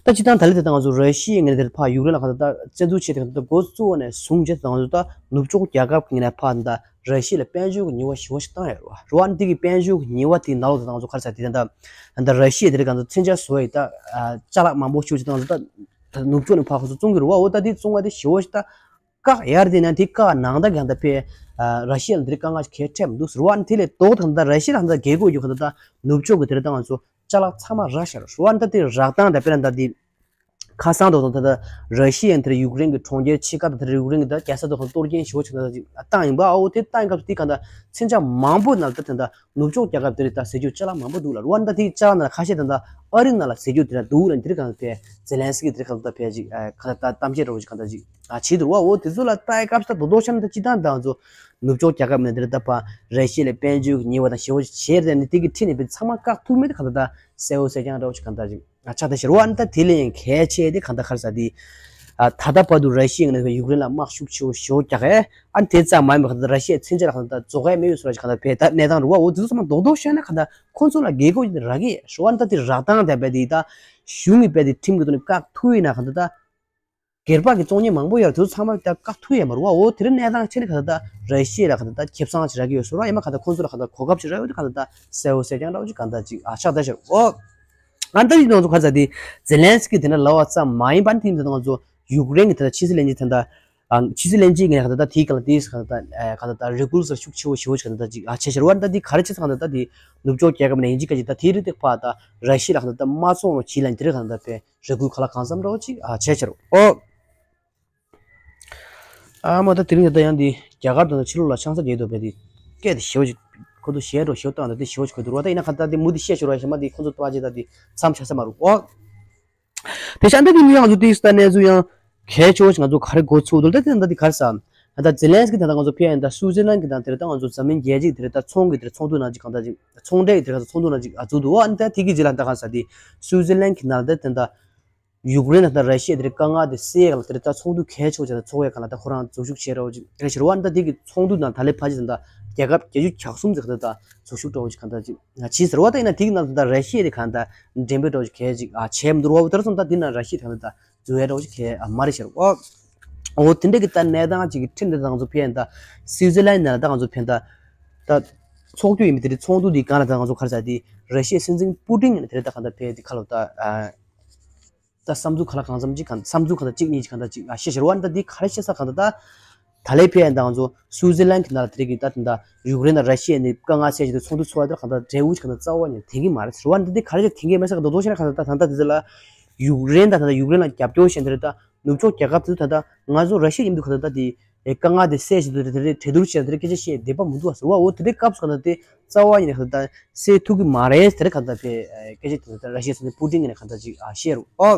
ད་སྤྱི་བཏང་ད་ལི་ད་ད་ང་ཚོ་ར་ཤི་ཡའི་ངོས་ནས་དེར་ཕ་ཡུཀ་རེན་ལ་གང་ད་ད་བཙན་འཛུལ་བྱས་ཏེ་གང་ད་འགོ་བཙུགས་པ་ནས་བཟུང་བྱས་ད་ང་ཚོ་ད་ནུབ་ཕྱོགས་རྒྱལ་ཁབ་ཀྱི་ངོས་ནས་ཕ་ད་ར་ཤི་ཡ་ལ་དཔལ་འབྱོར་གྱི་ཉེས་པ་ཞེ་པོ་ཞིག་བཏང་ཡོད་རེད་བ། རེད་བ། འདི་གི་དཔལ་འབྱོར་གྱི་ཉེས་པ་དེའི་ནང་ལོགས་ད་ད་ང་ཚོ་ག་རེ་ཟ་དེ་ད་ད་ད་ར་ཤི་ཡ་དེར་གང་ད་མཚོན་ཆ་བཟོ་ཡི་ད་ཅ་ལག་མང་པོ་ཞིག་ད་ང་ཚོ་ད་ད་ནུབ་ཕྱོགས་ནས་ཕ་ཁོ་ཚོ་བཙོང་གི་རེད་བ། འོ་ད་དེ་བཙོང་བ་དེ་ཞེ་པོ་ཞིག་ད། བཀག་ཡར་དེ་ན་དེ་བཀག་ནང་ད་ཀྱང་ད་ཕེ་ར་ཤི་ཡ་ལ་འདིར་དཀའ་ངལ་གལ་འཕྲད་མི་འདུག་ཟེར་བ་ནི་དེ་ལས་ལྡོག་ད་ད་ར་ཤི་ཡ་ལ་ད་རྒྱལ་སྒོ་ཡོད་ག་ད་ད་ནུབ་ཕྱོགས་ཀྱི་དེར་ད་ང་ཚོ་ཅ་ལག་ཚང་མ་རག་ཤར་ཟེར་བ་ནི་ད་དེ་རག་སྟངས་ད་དཔེར་ན་ད་དེ་ཁ་སང་ད་ད་ད་ར་ཤི་ཡ་དེར་ཡུཀ་རེན་གྱི་གྲོང་ཁྱེར་ཕྱེད་ཀ་ད་དེར་ཡུཀ་རེན་གྱི་ད་རྒྱལ་ས་ད་ཁོ་གཏོར་སྐྱོན་ཞེ་པོ་ཅིག་ད་ད་བཏང་ཡིན་པ། ཨོ་དེ་བཏང་ཡིན་སྐབས་དེ་ག་ད་མཚོན་ཆ་མང་པོ་ནང་ད་དེ་ད་ནུབ་ཕྱོགས་རྒྱལ་ཁབ་དེ་རིགས་ད་ཟས་རྒྱུ་ཅ་ལག་མང་པོ་འདུག་ལ། རུ་ཝན་ད་དེ་ཅ་ལག་ནང་ཁ་ཤས་ད་ད་ཨ་རི་ནང་ལ་ཟས་རྒྱུ་དེ་འདྲ་འདུག་ལ། དེ་རིགས་གང་ལྟར་ཛེ་ལན་སི་ཀི་དེ་རིགས་གང་ལྟར་ཕལ་ཅིག་གང་ལྟར་གཏམ་བཤད་འདྲ་བོ་ཅིག་གང་ལྟར་ཅིག་བྱེད་འདུག་བ། འོ་དེ་ཚོ་ལ་ལྟ་ཡི་སྐབས་སུ་ད་རྡོག་རྡོག་ཤ་ནི་ད་སྤྱི་བཏང་ད་ང་ཚོ་ནུབ་ཕྱོགས་རྒྱལ་ཁབ་ནས་དེ་རིགས་ད་ཕ་ར་ཤི་ཡ་ལ་དཔལ་འབྱོར་གྱི་ཉེས་པ་དང་ཞེ་པོ་ཅིག་བྱས་རེད་ནི་དེ་གི་ཁྲིད་ནས་པའི་ཚང་མ་བཀག་ཐུབ་མེད་དེ་གང་ལྟར་ད་གསལ་བོ་གསལ་རྐྱང་འདྲ་བོ་ཅིག་གང་ལྟར་ཅིག་ཆགས་ད་ཤི་རུ་ཝན་ད་དེ་ལས་ཡང་གལ་ཆེ་དེ་གང་ལྟར་ག་རེ་ཟ་དེ་ ད་ལྟ་བར་དུ་ར་ཤི་ཡ་ནས་ཡུཀ་རེན་ལ་དམག་ཤུགས་ཆེ་བོ་ཞེ་བོ་རྒྱག་གས། ཨ་ནི་དེ་ཙམ་མ་ཡིན་པར་གང་ལྟར་ར་ཤི་ཡའི་མཚོན་ཆ་ལ་གང་ལྟར་རྫོགས་ཡ་མེད་པའི་བཟོ་འདྲ་ཞིག་གང་ལྟར་བས་ད་གནས་སྟངས་རེད་བ། འོ་དེ་ཚོ་ཚང་མ་རྡོག་རྡོག་བཤད་ན་གང་ལྟར་ཁོ་ཚོ་ལ་རྒྱལ་ཁབ་ཅིག་རག་གི་རེད་བ། ད་དེ་རག་སྟངས་དེ་བས་དེ་ད་གཞུང་གི་བས་དེ་ཁྲིམས་ཀྱི་ཐོག་ནས་བཀག་ཐུབ་ཡིན་ན་གང་ལྟར་ད། སྒེར་པ་གི་བཙོང་མཁན་མང་པོ་ཡོད་རེད། དེ་ཚོ་ཚང་མ་ད་བཀག་ཐུབ་ཡ་མ་རེད་བ། འོ་དེ་རིང་གནས་སྟངས་ཆེ་ནས་ག་ད་ད་ར་ཤི་ཡ་ལ་ག་ད་ད་ཁེ་བཟང་ཅིག་རག་གི་ཡོད་ཟེར་བ། ཡང་མ་ག་ད་ཁོང་ཚོ་ལ་ག་ད་གོ་སྐབས་ཅིག་རག་ཡོད་དེ་ག་ད་ད་གསལ་བོ་གསལ་རྐྱང་འདྲ་བོ་ཅིག་ག་ད་ཅིག་ཨ་ཆགས་བསྡད་ཤག་འོ་ཨ་ད་ཡིན་ང་ཚོ་ག་ད་དེ་ཛེ་ལན་སི་ཀི་དེ་འདྲ་ལབ་པ་ཙམ་མ་ཡིན་པ་ནི་དེ་ཡིན་ད་ང་ཚོ་ཡུཀ་རེན་གི་དེ་ད་ཕྱི་སྲིད་བློན་ཆེན་དེ་ད་ཕྱི་སྲིད་བློན་ཆེན་གི་ནས་ག་ད་ད་དེའི་སྒང་ལ་དེ་ག་ད་ད་ག་ད་ད་རེ་སྐུལ་ཟེར་ཤུགས་ཆེ་བོ་ཞེ་བོ་ཅིག་ག་ད་ད་ཅིག་ཨ་བྱས་ཤག་འོ་ཨ་ད་དེ་ག་རེ་བྱས་ཙང་ག་ད་ད་དེ་ནུབ་ཕྱོགས་རྒྱལ་ཁབ་ནས་ཡིན་གཅིག་ག་ཅིག་ད་དེ་རིང་དེ་ཕར་ད་ར་ཤི་ཡ་ལ་ག་ད་ད་མ་བཙོང་རོགས་བྱེད་ལ་དེ་རིང་ག་ད་ད་པའི་རེ་སྐུལ་ག་ལ་གང་འཚམ་འདྲ་བོ་ཅིག་ཨ་བྱས་ཤག་འོ། ཨ་མ་ད་དེ་རིང་ད་ཡང་འདི་རྒྱ་གར་དང་ཕྱི་ལོགས་ལ་ཆང་ས་རྒྱག་འདུག་པས་འདི་སྐད་དེ་ཞེ་བོ་ཅིག་ཁོ་ཚོ་ཞེ་འགྲོ་ཞེ་བོ་བཏང་འདུག་དེ་ཞེ་བོ་ཅིག་གོ་འདུག་རོ། ད་ཡིན་ན་ག་ད་འདི་མུ་འདི་བཤད་ཤོར་བ་ཞེ་མ་འདི་ཁོ་ཚོ་ཏོ་ཅེ་ད་འདི་མཚམས་ཆགས་ས་མ་རུ་འོ། དེ་ཤ་འདི་གི་མི་ཡང་ཚོ་དེ་ད་གནས་ཚུལ་ཡང་གལ་ཆེ་བོ་ཞིག་ང་ཚོ་ག་རེ་གོ་ཚུགས་འདུག་ད་དེ་ད་འདི་ག་རེ་ཟ། ད་ཛེ་ལན་སི་ཀི་ད་ད་ང་ཚོ་ཕེ་ཡང་ད་སུའུ་ཛི་ལན་གི་ད་དེ་རེད། ད་ང་ཚོ་འཛམ་གླིང་རྒྱལ་སྤྱི་དེ་རེད། ད་ཚོང་གི་དེ་རེད། ད་ཚོང་དུ་ན་ཅིག་གང་ད་ཅིག་ཚོང་འབྲེལ་གི་དེ་རེད། ད་ཚོང་དུ་ན་ཅིག་ཨ་ཚུགས་འདུག་བ། ཨ་ནི་ད་དེ་གི་རྗེས་ལ་ད་ག་ས་དེ་སུའུ་ཛི་ལན་གི་ནང་ད་དེ་ད། ཡུཀ་རེན་དང་ད་ར་ཤི་ཡ་དེ་རིང་དཀའ་ངལ་དེ་སེལ་ཡག་ལ་དེ་རིང་ད་ཚོགས་འདུ་གལ་ཆེ་བོ་བྱས་ནས་ཚོགས་ཡག་ག་ལ་ད་ཁོ་རང་འཛུལ་ཞུགས་བྱས་ར་བ་ཅིག་རེད་ཤག་ར་བ། ད་དེ་གི་ཚོགས་འདུ་ནང་ད་ལས་ཕལ་ཆེར་ད་རྒྱལ་ཁབ་བརྒྱད་ཅུ་གྱ་གསུམ་ཙམ་ག་ད་ད་འཛུལ་ཞུགས་འདྲ་བོ་ཅིག་ག་ད་ཅིག་བྱས་ཟེར་བ། ད་ཡིན་ན་དེ་གི་ནང་ད་ད་ར་ཤི་ཡ་དེ་ག་ད་འགྲེམས་སྤེལ་འདྲ་བོ་ཅིག་གལ་ཅིག་བྱས་མི་འདུག་ར་བ། དེ་ར་སོང་ད་དེ་ན་ར་ཤི་ཡ་དེ་ག་ད་ད་འཛུལ་ཡག་འདྲ་བོ་ཅིག་གལ་མ་རེད་ཤག་ར་བ། འོ་དེ་འདྲ་གི་ད་གནས་སྟངས་ཅིག་གི་ཁྲིམས་དེ་ད་ང་ཚོ་ཕན་ད་སུའུ་ཛི་ལན་ནང་ལ་ད་ང་ཚོ་ཕན་ད་ད་ཚོགས་རྒྱུ་ཡིན་པ་དེ་རིང་ཚོགས་འདུ་འདི་གང་ལ་ད་ང་ཚོ་ག་རེ་ཟ་དེ་ར་ཤི་ཡའི་སྲིད་འཛིན་པུ་ཏིན་ནས་དེ་རིང་ད་ག་ད་ཕན་དེ་ག་ལ་ད། ད་བསམ་ཚུལ་ག་ལ་གང་འཚམ་ཅིག་གང་བསམ་ཚུལ་གང་ད་གཅིག་གཉིས་ཅིག་གང་ད་ཅིག་ཨ་བཤད་ཤར་བ་འདི་ག་རེ་བཤད་ས་གང་ད་ད། ད་ལས་ཕེ་ཡན་དང་ང་ཚོ་སུའུ་ཛི་ལན་གྱི་ནང་ལ་དེ་རིང་གི་ད་དེ་འདྲ་ཡུཀ་རེན་དང་ར་ཤི་ཡ་ནས་དཀའ་ངལ་སེལ་ཆེད་དུ་ཚོགས་འདུ་ཚོགས་ཡ་དེ་གང་ད་འབྲས་བུ་ཅིག་གང་ད་རྩ་བ་ནས་ཐེབས་ཀྱི་མ་རེད་ཟེར་བ་འདི་འདི་ག་རེ་ཅིག་ཐེབས་ཀྱི་མེད་ས་གང་ད་རྡོག་རྡོག་བཤད་ན་གང་ད་ད་ད་ད་དེ་ཚོ་ལ་ཡུཀ་རེན་དང་ད་ད་ཡུཀ་རེན་ལ་རྒྱབ་སྐྱོར་བྱེད་འདི་རེད། ད་ནུབ་ཕྱོགས་རྒྱལ་ཁབ་དེ་ཚོ་ད་ད་ང་ཚོ་ར་ཤི་ཡ་ཡིན་དུས་གང་ད་ད་དེ། ཨེ་དཀའ་ངལ་དེ་སེལ་བཞིན་དུ་དེ་རེད། གྲོས་བསྡུར་བྱས་དེ་རེད། སྐད་ཆ་བཤད་བདེ་པོ་མི་འདུག་བ་ཟེར་བ། འོ་དེ་འདྲའི་སྐབས་སུ་གང་ལྟར་དེ་རྩ་བ་ཉིད་ནས་གང་ལྟར་སེལ་ཐུབ་ཀྱི་མ་རེད་ཟེར། གང་ལྟར་དེ་སྐད་ཆ་དེ་ལྟར་ར་ཤི་ཡའི་སྲིད་འཛིན་པུ་ཏིན་གྱིས་གང་ལྟར་ཅིག་ཨ་བཤད་རུང་། ཨོ།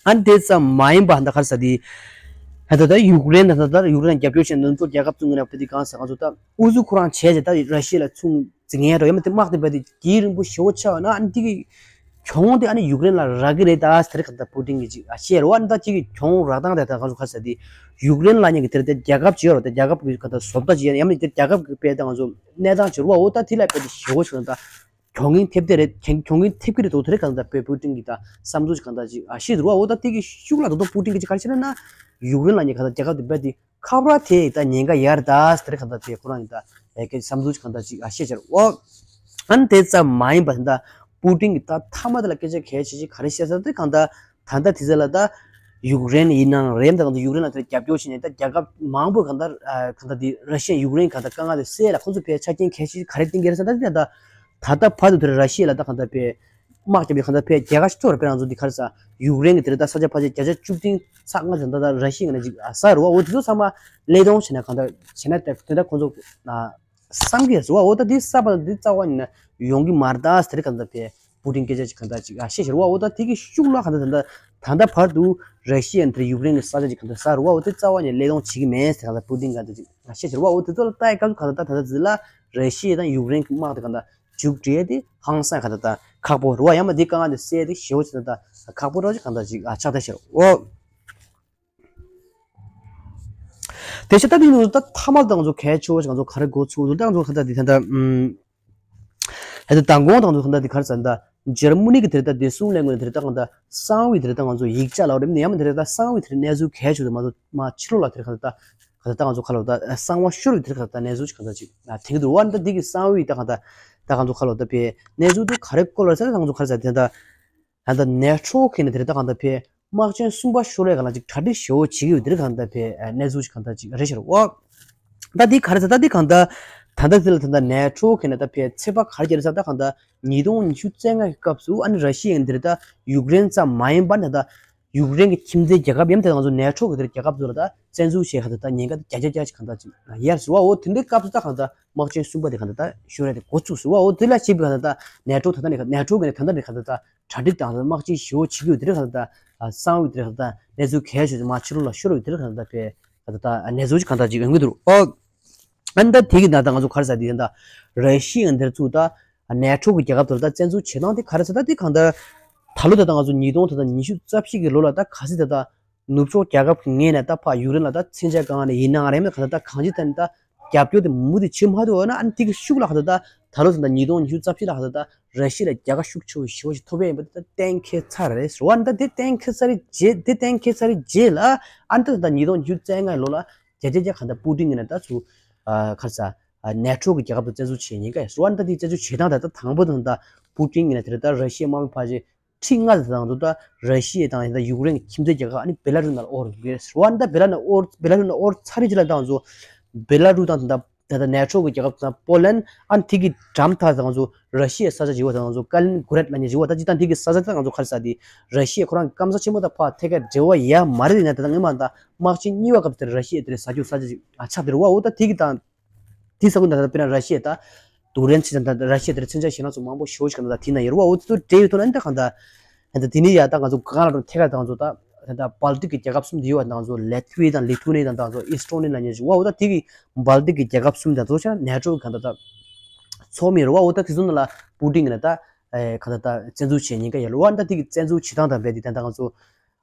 ཨ་ནི་དེ་ཙམ་མ་ཡིན་པ་ད་ག་རེ་ཟེར་དེ། ད་ལྟ་ཡུཀ་རེན་ད་ལྟ་ཡུཀ་རེན་རྒྱབ་སྐྱོར་བྱས་ནས་ནུབ་ཕྱོགས་རྒྱལ་ཁབ་ཚོ་ངོས་ནས་དེ་གང་ཟེར་ང་ཚོ་ད་ཨུ་ཚུགས་ཁོ་རང་བྱས་བྱས་ད་ར་ཤི་ཡ་ལ་མཚུངས། རྫིག་ངན་རོ་ཡང་མ་དེ་དམག་དེ་བས་དེ་རྒྱུན་རིང་པོ་ཞེ་བོ་ཆགས་ཡོད་ན། ཨ་ནི་དེ་གི་གྱོང་དེ་ཨ་ནི་ཡུཀ་རེན་ལ་རག་གི་རེད་ད་ཟེར་ག་ད་པུ་ཏིན་གྱིས་ཅིག་ཨ་བཤད་རོ། ཨ་ནི་ད་དེ་གི་གྱོང་རག་སྟངས་དེ་ད་གང་ཚོ་ག་ཟེར་དེ་ཡུཀ་རེན་ལ་ཉེ་གི་དེར་དེ་རྒྱལ་ཁབ་ཅིག་ཡོད་རོ། དེ་རྒྱལ་ཁབ་གི་ག་ད་བཟོ་ལྟ་ཅིག་ཡང་མ་དེ་རྒྱལ་ཁབ་གི་དཔེ་ད་ང་ཚོ་གནས་སྟངས་ཅིག་རོ། འོ་ད་དེ་ལ་དཔེ་དེ་ཞེ་བོ་ཆགས་ད་གྱོང་གུན་ཐེབས་དེ་རེད། གྱོང་གུན་ཐེབས་ཀྱི་རེད་དོ། དེ་རེད་ག་ད་དཔེ་པུ་ཏིན་གྱི་ད་བསམ་ཚུལ་ཅིག་ག་ད་ཅིག་ཨ་བཤད་རོ། འོ་ད་དེ་གི་ཤུགས་ལ་ད་དོ་པུ་ཏིན་གྱིས་ཅིག་ག་རེ་བཤད་ན་ན་ཡུཀ་རེན་ལ་ཉེ་ག་ད་རྒྱལ་ཁབ་དེ་དཔེ་དེ། ཁ་པར་དེ་ད་ཉེན་ཁ་ཡར་ད་ཟེར་གང་ལྟར་དེ་ཁོ་རང་གི་ད་ཨེ་སྐད་བསམ་ཚུལ་གང་ལྟར་ཅིག་ཨ་བཤད་ཆེར་འོ། ཨ་ནི་དེ་ཙམ་མ་ཡིན་པ་ད་ལྟ་པུ་ཏིན་གྱིས་ད་མཐའ་མ་དེ་ལ་སྐད་ཆ་གལ་ཆེ་ཆེ་ག་རེ་བཤད་ས་དེ་གང་ལྟར་ད་ལྟ་དེ་ཚོ་ལ་ད་ཡུཀ་རེན་ཡིན་ནའང་རེད། ད་གང་ལྟར་ཡུཀ་རེན་ལ་དེ་རྒྱབ་སྐྱོར་བྱས་ནས་ད་རྒྱལ་ཁབ་མང་པོས་གང་ལྟར་གང་ལྟར་དེ་ར་ཤི་ཡ་ཡུཀ་རེན་གང་ལྟར་དཀའ་ངལ་དེ་སེལ་ལ་ཁོ་ཚོ་ཕའི་ཆ་རྐྱེན་གལ་ཆེ་ག་རེ་བསྟན་གྱི་རེད་ཟེར་ན། ད་དེ་ད་ད་ད་བར་དུ་དེར་ར་ཤི་ཡ་ལ་ད་གང་ལྟར་ཕའི་དམག་རྒྱབ་པའི་གང་ལྟར་ཕའི་རྒྱལ་ཁ་ཤོར་བའི་རང་བཟོ་འདི་ག་རེ་ཟ། ཡུཀ་རེན་གྱི་དེ་རེད་ད་ས་ཆ་ཕལ་ཆེར་བརྒྱ་ཆ་བཅུ་བདུན་ཚེག་ལྔ་ཙམ་ད་ལྟ་ར་ཤི་ཡ་ནས་ཅིག་ཟ་རུ་བ། འོ་དེ་ཚོ་ཚང་མ་བློས་གཏོང་བྱས་ན་གང་ལྟར་བྱས་ན་དེ་ད་ཁོང་ཚོ་བསམ་གྱི་རེད་བ། འོ་ད་འདི་ས་པ་འདི་རྩ་བ་ཉིད་ནས་ཡོང་གི་མ་རེད་ད་ཟེར་གང་ལྟར་ཕའི་པུ་ཏིན་སྐད་ཆ་ཅིག་གང་ལྟར་ཅིག་ཨ་བཤད་ཤེར་བ། འོ་ད་དེ་གི་ཤུགས་ལ་གང་ལྟར་ད་ལྟ་ད་ལྟ་བར་དུ་ར་ཤི་ཡ་ནས་དེ་ཡུཀ་རེན་གྱི་ས་ཆ་ཅིག་གང་ལྟར་ཟ་རུ་བ། འོ་དེ་རྩ་བ་ཉིད་ནས་བློས་གཏོང་བྱེད་ཀྱི་མེད་ཟེར་གང་ལྟར་པུ་ཏིན་གང་ལྟར་ཅིག་ཨ་བཤད་ཤེར་བ། འོ་དེ་ཚོ་ལ་ལྟ་ཡི་སྐབས་སུ་གང་ལྟར་ད་ད་ལྟ་འདི་ལ་ར་ཤི་ཡ་དང་ཡུཀ་རེན་གྱི་དམག་དེ་གང་ལྟར་མཇུག་སྒྲིལ་དེ་ཧང་སང་ག་ད་ད་ཁག་པོ་རེད་བ། ཡང་མ་དེ་དཀའ་ངལ་དེ་སེལ་དེ་ཞེ་བོ་ཅིག་ད་ད་ཁག་པོ་རེད་བ་ཅིག་གང་ལྟར་ཅིག་ཨ་ཆགས་ད་ཤེར་འོ། དེ་བྱས་ད་དེ་ནི་ད་མཐའ་མ་ད་ང་ཚོ་གལ་ཆེ་བོ་ཞིག་ང་ཚོ་ག་རེ་གོ་ཚུགས་འདུག་ད་ང་ཚོ་ག་ད་དེ་ད་ད་ཨུམ། ད་ལྟ་མདང་དགོང་ད་ང་ཚོ་ག་ད་དེ་ག་རེ་ཟེར་ད་འཇར་མ་ནི་གི་དེ་ད་བདེ་སྲུང་ལས་ཁུངས་ནས་དེ་ད་གང་ད་གསང་བའི་དེ་ད་ང་ཚོ་ཡིག་ཆ་ལབ་རེད་ནི་ཡང་མ་དེ་ད་གསང་བའི་དེ་གནས་ཚུལ་གལ་ཆེ་བོ་དེ་མ་གཏོགས་མ་ཕྱི་ལོགས་ལ་དེ་ག་ད་ག་ད་ད་ང་ཚོ་ག་ལབ་ད་གསང་བ་ཤོར་བའི་དེ་ག་ད་གནས་ཚུལ་ཅིག་ག་ད་ཅིག་ཐེངས་འདུག་བ། ད་འདི་གི་གསང་བའི་ད་ག་ད་ད་ང་ཚོ་ག་ལབ་ད་པའི་གནས་ཚུལ་དེ་ག་རེ་བཀོད་ལ་ཟེར་ད་ང་ཚོ་ག་རེ་ཟེར་དེ་ད། ད་ལྟ་ནེ་ཊོ་གི་ནས་དེ་རེད་ད་གང་ལྟར་ཕའི་དམག་ཆེན་གསུམ་པ་ཤོར་བའི་སྒང་ལ་ཅིག་གྲ་སྒྲིག་ཞེ་བོ་བྱེད་ཀྱི་ཡོད་དེ་རེད་གང་ལྟར་ཕའི་གནས་ཚུལ་ཅིག་གང་ལྟར་ཅིག་རེད་ཤག་འོ། ད་འདི་ག་རེ་ཟེར་ད་འདི་གང་ལྟར་ད་ལྟ་དེ་ལ་ད་ལྟ་ནེ་ཊོ་གི་ནས་ད་ཕའི་ཚོད་དཔག་ག་རེ་བརྒྱབ་རེད་ཟེར་ད་གང་ལྟར་ཉིས་སྟོང་ཉི་ཤུ་རྩ་ལྔ་གི་སྐབས་སུ་ཨ་ནི་ར་ཤི་ཡ་ཡིན་དེ་རེད་ད་ཡུཀ་རེན་ཙམ་མ་ཡིན་པར་ད་ལྟ་ཡུཀ་རེན་གྱི་ཁྱིམ་མཚེས་རྒྱལ་ཁབ་ཡིན་དེ་ང་ཚོ་ནེ་ཊོ་གི་དེ་རྒྱལ་ཁབ་ཚོ་ལ་ད་བཙན་འཛུལ་བྱས་གང་ལྟར་ད་ཉེན་ཁ་ད་བརྒྱ་ཆ་བརྒྱ་ཅིག་གང་ལྟར་ཅིག་ཡར་ཟེར་བ། འོ་དེ་འདྲའི་སྐབས་སུ་ད་གང་ལྟར་དམག་ཆེན་གསུམ་པ་དེ་གང་ལྟར་ད་ཤོར་ཡ་དེ་འགོ་ཚུགས་ཟེར་བ། འོ་དེ་ལ་བྱས་པའི་གང་ལྟར་ད་ནེ་ཊོ་གི་ནས་ད་ལྟ་ནས་གང་ལྟར་ད། གྲ་སྒྲིག་དང་དམག་སྤྱི་ཞུ་བ་བྱེད་དུས་དེར་གང་ལྟར་གསང་བའི་དེར་གང་ལྟར་གནས་ཚུལ་གལ་ཆེ་ཆེ་མ་ཕྱི་ལོགས་ལ་ཤོར་བའི་དེར་གང་ལྟར་པའི་གང་ལྟར་གནས་ཚུལ་གང་ལྟར་ཅིག་ཡོང་གི་འདུག་ཨོ། ཨ་ནི་ད་དེ་གི་ནང་ད་ང་ཚོ་ག་རེ་ཟེར་དེ་ཡིན་ད་ར་ཤི་ཡ་འདིར་ཚུགས་ད་ནེ་ཊོ་གི་རྒྱལ་ཁབ་དེར་ད་བཙན་འཛུལ་བྱེད་སྟངས་དེ་ག་རེ་ཟེར་ད་དེ་གང་ལྟར་ད་ལོ་ད་ད་ང་ཚོ་ཉིས་སྟོང་ད་ད་ཉི་ཤུ་རྩ་བཞི་གི་ལོ་ལ་ད་ག་སྲིད་ད་ད། ནུབ་ཕྱོགས་རྒྱལ་ཁབ་ཀྱི་ངོས་ནས་ད་ཕར་ཡུཀ་རེན་ལ་ད་མཚོན་ཆ་གང་ནས་ཡིན་ནའང་རེད་མ་གང་ལྟར་ད་གང་ཅི་ཐད་ནས་ད་རྒྱབ་སྐྱོར་དེ་མུ་མཐུད་བྱེད་མ་ཐུབ་ན། ཨ་ནི་དེ་གི་ཤུགས་ལ་གང་ལྟར་ད་ད་ལོ་ད་ཉིས་སྟོང་ཉི་ཤུ་རྩ་བཞི་ལ་གང་ལྟར་ད་ར་ཤི་ཡ་ལ་རྒྱལ་ཁ་ཤུགས་ཆེ་བོ་ཞེ་པོ་ཞིག་ཐོབ་ཡ་ཡིན་པ་དེ་ད་གཏན་འཁེལ་ཚར་རེད་ཟེར་བ། ཨ་ནི་ད་དེ་གཏན་འཁེལ་ཚར་རྗེས་དེ་གཏན་འཁེལ་ཚར་རྗེས་ལ་ཨ་ནི་ད་ད་ཉིས་སྟོང་ཉི་ཤུ་རྩ་ལྔ་ལོ་ལ་བརྒྱ་ཆ་བརྒྱ་གང་ལྟར་པུ་ཏིན་གྱིས་ནས་ད་ཚུར་ཨ་ག་རེ་ཟ་ཨ་ནེ་ཊོ་གི་རྒྱལ་ཁབ་དང་བཙན་འཛུལ་བྱེད་ཉེན་ཁ་ཡོད་ཟེར་བ། ཨ་ནི་ད་དེ་བཙན་འཛུལ་བྱེད་སྟངས་ད་ད་དང་པོ་དང་ད་པུ་ཏིན་གྱིས་ནས་དེ་རེད་ད་ར་ཤི་ཡའི་དམག་མི་ཕལ་ཆེར་ཁྲི་ལྔ་ཙམ་དང་ཚོ་ད་ར་ཤི་ཡ་དང་ཡང་ད་ཡུཀ་རེན་གྱི་ཁྱིམ་མཚེས་རྒྱལ་ཁག་ཨ་ནི་བེ་ལ་རུ་ནང་ལ་དབོར་ཡོད་ཟེར་བ། ཨ་ནི་ད་བེ་ལ་ནང་དབོར་བེ་ལ་རུ་ནང་དབོར་ཚར་རེད་ཅི་ལ་དང་ཚོ་བེ་ལ་རུ་དང་ད་ད་ད་ནེ་ཊོ་གི་རྒྱལ་ཁབ་དང་པོ་ལན་ཨ་ནི་དེ་གི་འགྲམ་ཐག་དང་ཚོ་ར་ཤི་ཡའི་ས་ཆ་ཅིག་ཡོད་དང་ཚོ་ཀ་ལིན་གྷུ་རད་ལབ་མཁན་ཅིག་ཡོད་པ། ད་ཅི་ད་དེ་གི་ས་ཆ་དང་ཚོ་ག་རེ་ཟ་དེ་ར་ཤི་ཡ་ཁོ་རང་གི་སྐམ་ས་ཆེན་པོ་དང་ཕར་ཐད་ཀར་འབྲེལ་བ་ཡོད་མ་རེད། དེ་ན་ད་ད་སྔོན་མ་ད་དམག་ཆེན་གཉིས་པ་སྐབས་དེར་ར་ཤི་ཡ་དེ་རེད་ཟ་རྒྱུ་ས་ཆ་ཅིག་ཨ་ཆགས་དེ་རེད་བ། འོ་ད་དེ་གི་དང་དེ་ས་ཁུལ་ད་ལྟ་དཔེར་ན་ར་ཤི་ཡ་ད་དུག་རན་ཆེ་ད་ད་ར་ཤི་ཡ་དེར་མཚོན་ཆ་ཞེད་སྣང་ཚོ་མང་པོ་ཞེ་པོ་ཞིག་ག་ད་ད་དེ་ན་ཡོད་རེད་བ། འོ་དེ་ཚོ་འབྲེལ་ཡོད་ཐོག་ན་ད་གང་ད་ད་ད་དེ་ནས་ཡ་ད་ང་ཚོ་གང་ལ་རུ་ཐད་ཀར་ད་ང་ཚོ་ད་ད་ད་སྦལ་ཏིག་གི་རྒྱལ་ཁབ་གསུམ་དེ་ཡོད་བ། ད་ང་ཚོ་ལེ་ཐི་ཝི་ཡ་དང་ལི་ཐུ་ནི་ཡ་དང་ད་ང་ཚོ་ཨི་སི་ཊོ་ནི་ཡ་ལབ་མཁན་ཞིག་བ། འོ་ད་དེ་གི་སྦལ་ཏིག་གི་རྒྱལ་ཁབ་གསུམ་ད་ཚོ་ཆ་ནེ་ཊོ་གི་གང་ད་ད་ཚོགས་མི་རེད་བ། འོ་ད་དེ་ཚོ་ནང་ལ་པུ་ཏིན་གྱིས་ན་ད་ཨེ་གང་ད་ད་བཙན་འཛུལ་བྱེད་ཉེན་ཁ་ཡོད་རེད་བ། ད་དེ་གི་བཙན་འཛུལ་བྱེད་སྟངས་དང་རྦད་དེ་ད་ད་ང་ཚོ་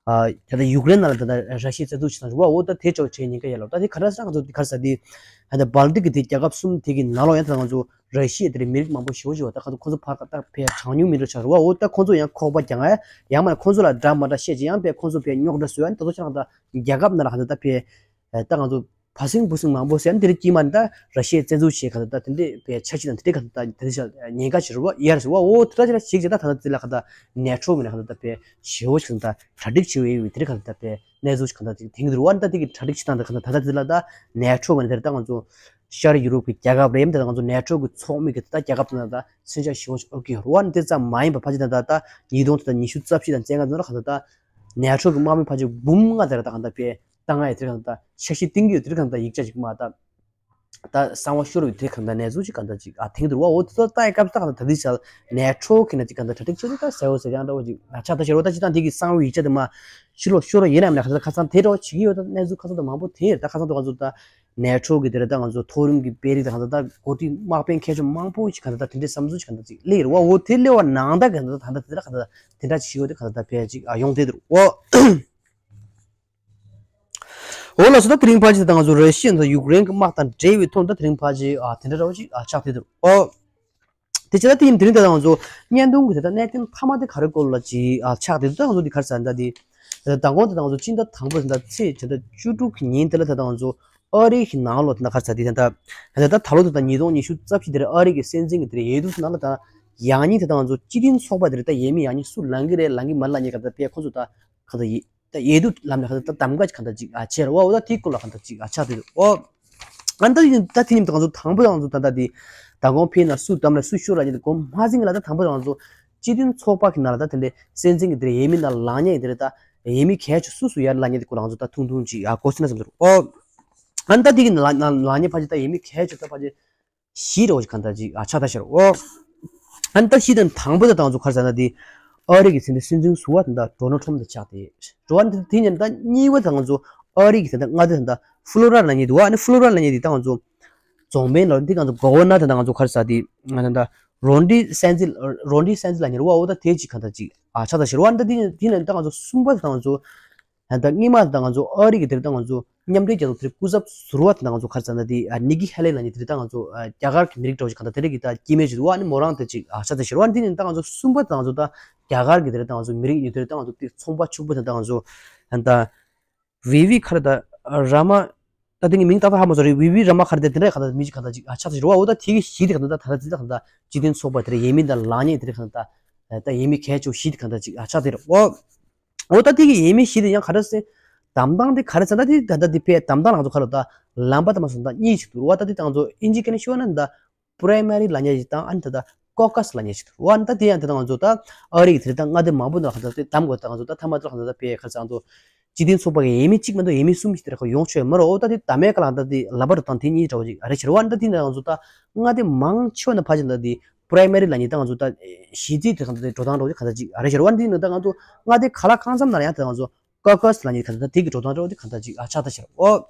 ཨ་ད་ལྟ་ཡུཀ་རེན་ནང་ལ་ད་ལྟ་ར་ཤི་ཡས་བཙན་འཛུལ་བྱེད་སྟངས་རེད་བ། འོ་ད་དེ་ཅོག་བྱེད་ཉེན་ཁ་ཡོད་ལ། ད་དེ་ག་རེ་ཟེར་ན་ང་ཚོ་དེ་ག་རེ་ཟེར་དེ་ད་ལྟ་སྦལ་ཏིག་གི་དེ་རྒྱལ་ཁབ་གསུམ་དེ་གི་ནང་ལོགས་ཡང་ད་ང་ཚོ་ར་ཤི་ཡ་དེ་རེད་མི་རིགས་མང་པོ་ཞེ་པོ་ཞིག་ཡོད་པ། ད་ཁོ་ཚོ་ཁོ་ཚོ་ཕར་ད་ཕར་གྲངས་ཉུང་མི་འདྲ་ཆགས་རེད་བ། འོ་ད་ཁོ་ཚོ་ཡང་ཁོག་པ་རྒྱག་ཡ་ཡང་མིན་ན་ཁོ་ཚོ་ལ་འདྲ་མ་འདྲ་བཤད་ཅིག་ཡང་དཔེ་ཁོ་ཚོ་དཔེ་རྙོག་དྲ་བཟོ་ཡ་ད་ཚོ་ཆ་ད་རྒྱལ་ཁབ་ནང་ལ་ག་ད་ད་ཕར་ད་ང་ཚོ་ཕར་ཟིང་ཕུར་ཟིང་མང་པོ་ཟེར་ཡ་དེ་རེད་ཀྱི་མ་ད་ར་ཤི་ཡས་བཙན་འཛུལ་བྱེད་ག་ད་ད་དེ་འདྲས་ཕར་འཆར་གཞི་དང་དེ་འདྲས་ག་ད་ད་དེ་འདྲས་ཉེན་ཁ་ཞིག་རེད་བ། ཡ་རེད་ཟེར་བ། འོ་དེ་འདྲ་ཅིག་ལ་ཞིག་ཅིག་ད་ད་ད་དེ་ལ་ག་ད་ནེ་ཊོ་གི་ནས་ག་ད་ད་ཕར་ཞེ་པོ་ཞིག་ད་གྲ་སྒྲིག་བྱེད་འོས་ཡོད་དེ་རེད་ག་ད་ད་ཕར་གནས་ཚུལ་ཞིག་ག་ད་ཅིག་དེང་གི་རེད་བ། ད་དེ་གི་གྲ་སྒྲིག་བྱེད་སྟངས་དེ་ག་ད་ད་ད་དེ་ལ་ད་ནེ་ཊོ་གི་ནས་དེ་རེད་ད་ང་ཚོ་ཤར་ཡུ་རོབ་ཀྱི་རྒྱལ་ཁབ་རེད། ཡིན་ད་ང་ཚོ་ནེ་ཊོ་གི་ཚོགས་མི་གི་ད་རྒྱལ་ཁབ་དེ་ན་ད་མཚོན་ཆ་ཞེ་པོ་ཞིག་དབོར་གྱི་ཡོད་རེད་བ། འདི་ཙམ་མ་ཡིན་པ་ཕལ་ཆེར་ད་ད་ད་ཉིས་སྟོང་དང་ཉི་ཤུ་རྩ་བཞི་དང་བཅོ་ལྔ་ཙམ་ལ་ག་ད་ད་ནེ་ཊོ་གི་དམག་མི་ཕལ་ཆེར་འབུམ་ལྔ་དེ་ར་ད་ག་ད་ཕར་བཏང་ཡ་དེ་ར་ག་ད་འཆར་གཞི་བཏིང་གི་ཡོད་དེ་ར་ག་ད་ཡིག་ཆ་ཅིག་མ་ད་ད་གསང་བ་ཤོར་བའི་དེ་ར་ག་ད་གནས་ཚུལ་ཅིག་ག་ད་ཅིག་ཨ་དེང་དུ་རེད་བ། འོ་དེ་ཚོ་ལྟ་ཡ་སྐབས་སུ་ད་ག་ད་ད་དེ་ཆ་ནེ་ཊོ་གི་ནས་ཅིག་ག་ད་གྲ་སྒྲིག་བྱེད་དུས་ད་གསལ་བོ་གསལ་རྐྱང་འདྲ་བོ་ཅིག་ཆགས་ད་ཤར་བ། ད་ཅི་ད་འདི་གི་གསང་བའི་ཡིག་ཆ་དེ་མ་ཕྱི་ལོགས་ཤོར་བ་ཡིན་ནམ་ལ་ག་ད་ཁ་སང་དེ་འདྲ་བོ་བྱེད་ཀྱི་ཡོད། ད་གནས་ཚུལ་ཁ་སང་ད་མང་པོ་དེ་ཡོད། ད་ཁ་སང་ད་ང་ཚོ་ད་ནེ་ཊོ་གི་དེ་ར་ད་ང་ཚོ་མཐོ་རིམ་གྱི་དཔོན་རིགས་ད་གང་ལྟར་ད་འགོ་ཁྲིད་དམག་དཔོན་མཁས་མཆོག་མང་པོ་ཞིག་གང་ལྟར་ད་དེ་འདྲའི་བསམ་ཚུལ་ཞིག་གང་ལྟར་ཅིག་སླེབས་ཡོད་རེད་བ། འོ་དེ་སླེབས་པ་ནང་ད་གང་ལྟར་ད་ད་དེ་འདྲ་གང་ལྟར་དེ་འདྲ་ཅིག་ཞིག་ཡོད་དེ་གང་ལྟར་ད་ཕལ་ཅིག་ཨ་ཡོང་བསྡད་འདུག་འོ། འོ་ལགས་སོ། ད་དེ་རིང་ཕལ་ཆེར་ད་ང་ཚོ་ར་ཤི་ཡ་དང་ཡུཀ་རེན་གྱི་དམག་དང་འབྲེལ་བའི་ཐོག་ད་དེ་རིང་ཕལ་ཆེར་ཨ་དེ་འདྲ་འདྲ་བོ་ཅིག་ཨ་ཆགས་བསྡད་འདུག་འོ། དེ་བྱས་ད་དེ་ཡིན་དེ་རིང་ད་ང་ཚོ་བརྙན་ཐུང་གི་དེ་ད་གནད་དོན་མཐའ་མ་དེ་ག་རེ་སྐོར་ལ་ཅིག་ཨ་ཆགས་བསྡད་འདུག་ད་ང་ཚོ་འདི་ག་རེ་ཟེར་ད་འདི། མདང་དགོང་དེ་ད་ང་ཚོ་སྤྱི་ཟླ་དང་པོ་དེ་ད་ཚེས་དེ་ད་བཅུ་དྲུག་གི་ཉིན་དེ་ལ་ད་ད་ང་ཚོ་ཨ་རི་གི་ནང་ལོགས་དེ་ད་ག་རེ་ཟེར་དེ་ད་ད་ད་ད་ལོ་དེ་ད་ཉིས་སྟོང་ཉི་ཤུ་རྩ་བཞི་དེ་རེད། ཨ་རི་གི་སྲིད་འཛིན་གྱི་དེ་རེད་འོས་བསྡུ་ནང་ལ་ད་ཡང་སྙིང་དེ་ད་ང་ཚོ་སྤྱི་མཐུན་ཚོགས་པ་དེ་རེད་ད་འོས་མི་ཡང་སྙིང་སུ་ལངས་ཀྱི་རེད་ལངས་ཀྱི་མ་རེད་ལབ་མཁན་ག་ད་དཔེ་ཁོ་ཚོ་ད་ག་ད་ཡི་ད་འོས་བསྡུ་ལམ་ནས་ག་ད་ད་གདམ་ག་ཅིག་ག་ད་ཅིག་ཨ་བྱས་རེད་བ། འོ་ད་དེའི་སྐོར་ལ་ག་ད་ཅིག་ཨ་ཆགས་བསྡད་འདུག་འོ། ཨ་ད་ཡིན་ད་དེ་ཉིན་ད་ང་ཚོ་དང་པོ་ང་ཚོ་ད་ལྟ་དེ་ད་གོང་ཕེབས་ན་སུ་བདམས་ན་སུ་ཤོར་ལ་ཉེ་དེ་གོ་མ་ཟིན་གི་ལ་ད་དང་པོ་ང་ཚོ་སྤྱི་མཐུན་ཚོགས་པ་གི་ནང་ལ་ད་དེ་འདྲའི་སྲིད་འཛིན་གི་དེ་འོས་མི་ནང་ལ་ལངས་ཉེ་དེ་རེད་ད་འོས་མི་གལ་ཆེ་སུ་སུ་ཡར་ལངས་ཉེ་དེ་སྐོར་ལ་ང་ཚོ་ད་ཐུང་ཐུང་ཅིག་ཨ་གོ་ཟིན་ན་བསམ་འདུག་འོ། ཨ་ད་དེ་གི་ལ་ལ་ལངས་ཉེ་ཕལ་ཆེར་ད་འོས་མི་གལ་ཆེ་ད་ཕལ་ཆེར་བཞི་རེ་བ་ཞིག་གང་ལྟར་ཅིག་ཨ་ཆགས་ད་ཤར་འོ། ཨ་ནི་ད་བཞི་དང་དང་པོ་ད་ང་ཚོ་ག་རེ་ཟེར་ན་དེ་ཨ་རི་གི་ཚན་དེ་སྲིད་འཛིན་ཟུར་པ་དེ་ད་ཌོ་ནལ་ཊམ་དེ་ཆགས་ཏེ་འགྲོ་བ་འདི་དེ་ཉིན་ད་གཉིས་པ་ད་ང་ཚོ་ཨ་རི་གི་ཚན་ད་མངའ་སྡེ་ད་ད་ཧྥུ་ལོ་ར་ལབ་མཁན་འདུག་ཨ་ནི་ཧྥུ་ལོ་ར་ལབ་མཁན་དེ་ད་ང་ཚོ་རྫོང་དཔོན་ལ་འདི་ང་ཚོ་གོ་ཝར་ནར་དེ་ད་ང་ཚོ་ག་རེ་ཟེར་དེ་ང་ད་ད་རོན་ཌི་སན་ཛི་རོན་ཌི་སན་ཛི་ལབ་མཁན་རེད་བ། འོ་ད་དེ་ཅིག་གང་ལྟར་ཅིག་ཨ་ཆགས་ད་ཤར་བ། ཨ་ནི་ད་དེ་དེ་ནས་ད་ང་ཚོ་གསུམ་པ་ད་ང་ཚོ་ད་ལྟ་སྔོན་མ་ད་ང་ཚོ་ཨ་རི་གི་དེར་ད་ང་ཚོ་མཉམ་འབྲེལ་རྒྱལ་ཚོགས་དེར་སྐུ་ཚབ་ཟུར་པ་དེ་ད་ང་ཚོ་ག་རེ་ཟེར་ན་དེ་ཨ་ནི་ཀི་ཧེ་ལེ་ལབ་མཁན་དེ་ད་ང་ཚོ་ཨ་རྒྱ་གར་གྱི་མི་རིགས་འདྲ་བོ་ཞིག་གང་ལྟར་དེ་རིགས་ཀྱི་ད་སྐྱེ་དམན་ཞིག་འདུག་ཨ་ནི་མོ་རང་དེ་ཅིག་ཨ་ཆགས་ཚར་ཤག་རེད་བ། ཨ་ནི་དེ་ནས་ད་ང་ཚོ་གསུམ་པ་ད་ང་ཚོ་ད་རྒྱ་གར་གྱི་དེར་ད་ང་ཚོ་མི་རིགས་ཡོད་དེར་ད་ང་ཚོ་དེ་ཚོང་པ་ཕྱུག་པོ་དེ་ད་ང་ཚོ་ཨ་ད་བི་བི་ག་རེ་ད་ར་མ་ད་དེ་གི་མིང་ཏག་ཏག་ཧ་མ་སོང་རེད། བི་བི་ར་མ་ག་རེ་དེ་དེ་འདྲ་གང་ལྟར་མི་ཅིག་གང་ལྟར་ཅིག་ཨ་ཆགས་ཚར་ཤག་རེད་བ། འོ་ད་དེ་གི་གཞི་དེ་གང་ལྟར་ད་ད་ལྟ་དེ་ད་གང་ལྟར་སྤྱི་མཐུན་ཚོགས་པ་དེར་འོས་མི་ད་ལངས་ཉེ་དེ་གང་ལྟར་ད་འོས་མི་གལ་ཆེ་བོ་གཞི་དེ་གང་ལྟར་ཅིག་ཨ་ཆགས་ཚར་རེད་བ། འོ་ད་དེ་གི་འོས་མི་བཞི་དེ་ཡང་ག་རེ་ཟེར། གདམ་སྟངས་དེ་ག་རེ་ཟེར་ན་དེ་ད་ལྟ་དེ་ཕར་གདམ་སྟངས་ང་ཚོ་ག་ལ་ད་ལམ་པ་དང་མ་སོང་ད་གཉིས་ཤིག་འདུག་རེད་བ། ད་དེ་ད་ང་ཚོ་ཨིན་ཇི་སྐད་ནས་ཞུས་པ་ན་ད་པ་རའི་མ་རི་ལབ་མཁན་ཞིག་དང་ཨ་ནི་ད་ད་ཀོ་ཀ་སི་ལབ་མཁན་ཞིག་འདུག་རེད་བ། ད་དེ་ཡང་དེ་ད་ང་ཚོ་ད་ཨ་རི་གི་དེ་ད་མངའ་སྡེ་མང་པོ་ནང་ལ་ད་དེ་གདམ་དགོས། ད་ང་ཚོ་ད་མཐའ་མ་ད་ལ་ད་ཕར་ག་རེ་ཟེར་ང་ཚོ་སྤྱི་མཐུན་ཚོགས་པ་གི་འོས་མི་གཅིག་མ་གཏོགས་འོས་མི་གསུམ་ཞིག་དེ་ར་ཁོ་ཡོང་ཆོག་མ་རེད། འོ་ད་དེ་གདམ་མཁན་ག་ལ་ད་དེ་ལམ་པ་རུ་བཏང་དེ་གཉིས་འདྲ་བོ་ཅིག་ཨ་རེ་ཤར་བ། ད་དེ་ན་ང་ཚོ་ད་མངའ་སྡེ་མང་ཆེ་བ་ན་ཕལ་ཆེར་ད་དེ་པ་རའི་མ་རི་ལབ་མཁན་ད་ང་ཚོ་ད་གཞི་རྩའི་དེ་གང་ལྟར་དེ་འགྲོ་སྟངས་འདྲ་བོ་ཅིག་གང་ལྟར་ཅིག་ཨ་རེ་ཤར་བ། ད་དེ་ན་ད་ང་ཚོ་མངའ་སྡེ་ག་ལ་གང་འཚམ་ན་ཡང་ད་ང་ཚོ་ཀོ་ཀ་སི་ལབ་མཁན་གང་ལྟར་དེ་གི་འགྲོ་སྟངས་འདྲ་བོ་དེ་གང་ལྟར་ཅིག་ཨ་ཆགས་ད་ཤར། འོ།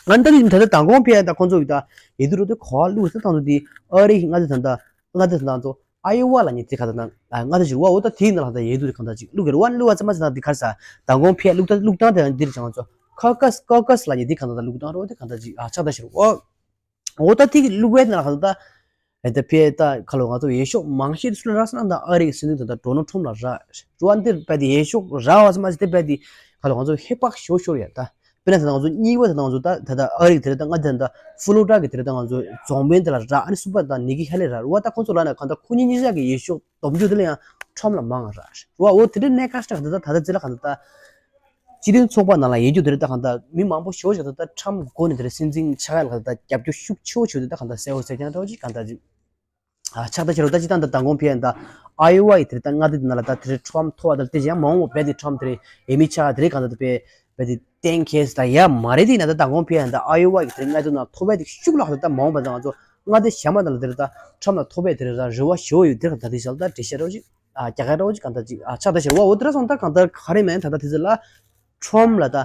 ཨ་ནི་ད་དེ་ད་ལྟ་མདང་དགོང་ཕར་ད་ཁོང་ཚོ་གི་ད་འོས་བསྡུ་འགྲོ་དུས་གོ་བ་བླུགས་ད་ད་ང་ཚོ་དེ་ཨ་རི་གི་མངའ་སྡེ་ད་ད་མངའ་སྡེ་ད་ད་ང་ཚོ་ ཨ་ཡོ་ཝ་ལབ་མཁན་དེ་ག་ད་ན་མངའ་སྡེ་ཞིག་རེད་བ། འོ་ད་དེའི་ནང་ལ་ད་ཡིན་དུས་གང་ལྟར་ཅིག་བླུག་གི་རེད་བ། བླུག་པ་ཙམ་མ་ཟད་ན་འདི་ག་རེ་ཟེར། མདང་དགོང་ཕལ་བླུག་ད་བླུག་སྟངས་དེ་ཡང་འདི་རེད་བྱ། ང་ཚོ་ཀོ་ཀ་སི་ཀོ་ཀ་སི་ལབ་མཁན་འདི་གང་ལྟར་ད་བླུག་སྟངས་རེད་བ། དེ་གང་ལྟར་ཅིག་ཨ་ཆགས་ད་ཞིག་རེད་བ། འོ་ད་དེ་གི་བླུག་པའི་ནང་ལ་གང་ལྟར་ད། ཨེ་ད་ཕལ་ད་ཁ་ལོ་ང་ཚོ་འོས་ཤོག་མང་ཤོས་སུ་ལ་རག་ཟེར་ན་ད་ཨ་རིའི་སྲིད་འཛིན་ད་ལྟ་ཌོ་ནལ་ཊམ་ལ་རག་རེད་བ། འདིར་རྦད་དེ་འོས་ཤོག་རག་པ་ཙམ་མ་ཟད་དེ་རྦད་དེ་ཁ་ལོ་ང་ཚོ་ཧེ་བག་ཞོ་ཤོར་ཡ་ད། དཔེར་ན་ད་ལྟ་ང་ཚོ་གཉིས་པ་ད་ལྟ་ང་ཚོ་ད་ད་ལྟ་ཨ་རིའི་དེ་རེད། ད་ང་དེ་ད་ལྟ་ཕུ་ལོ་རི་ཌ་གི་དེ་རེད། ད་ང་ཚོ་རྫོང་དཔོན་དེ་ལ་རག་ཨ་ནི་གསུམ་པ་ད་ནི་ཀི་ཧེ་ལི་རག་རེད་བ། ད་ཁོང་ཚོ་རག་ན་གང་ལྟར་ཁོ་གཉིས་གཉིས་ཆ་གི་འོས་ཤོག་སྡོམ་རྒྱུ་དེ་ལ་ཡང་ཊམ་ལ་མང་རག་རེད་བ། འོ་དེ་འདྲའི་གནད་འགག་ཞིག་ད་ལྟ་ད་ལྟ་ཅི་ལ་གང་ལྟར་ད། སྤྱི་མཐུན་ཚོགས་པ་ནང་ལ་ཡོད་རྒྱུ་དེ་རེད། ད་གང་ལྟར་མི་མང་པོ་ཞེ་པོ་ཞིག་ད་ལྟ་ཊམ་མགོ་ནས་དེ་རེད། སྲིད་འཛིན་ཆགས་ཡ་ལ་ད་ལྟ་རྒྱབ་སྐྱོར་ཤུགས་ཆེ་བོ་བྱེད་དུས་ད་གང་ལྟར་གསལ་བོ་གསལ་རྐྱང་འདྲ་བོ་ཅིག་གང་ལྟར་ཅིག་ཨ་ཆགས་ད་ཁྱེད་རང་ད་ཅི་ད་ད་མདང་དགོང་ཕལ་ཡང་ད་ཨ་ཡོ་ཝ་ཡི་དེ་རེད། ད་མངའ་སྡེ་དེ་ནང་ལ་ད་དེ་རེད་ཊམ་མཐོ་བ་ད་དེ་ཡང་མང་བོ་རྦད་དེ་ཊམ་དེ་རེད། འོས་མི་ཆགས་དེ་རེད། གང་ལྟར་ད་དཔེ་རྦད་དེ་གཏན་འཁེལ་ད་ཡ་མ་རེད། དེ་ཡིན་ན་ད་མདང་དགོང་ཕལ་ཡང་ད་ཨ་ཡོ་ཝ་ཡི་དེ་རེད་མངའ་སྡེ་ནང་མཐོ་བས་དེ་ཤུགས་ལ་ཧ་ད་ད་མང་བ་ད་ང་ཚོ་མངའ་སྡེ་གཞན་པ་ནང་ལ་དེ་རེད། ད་ཊམ་ལ་མཐོ་བས་དེ་རེད། ད་རེ་བ་ཞེ་པོ་ཡོད་དེ་རེད། གང་ལྟར་དེ་ཞལ་ད་འགྲེལ་བཤད་འདྲ་བོ་ཅིག་ཨ་རྒྱ་གར་འདྲ་བོ་ཅིག་གང་ལྟར་ཅིག་ཨ་ཆགས་ད་ཞེ་པོ་འོ་དེ་ར་སོང་ད་གང་ལྟར་ག་རེ་མེད་ད་ལྟ་དེ་ཚོ་ལ་ཊམ་ལ་ད་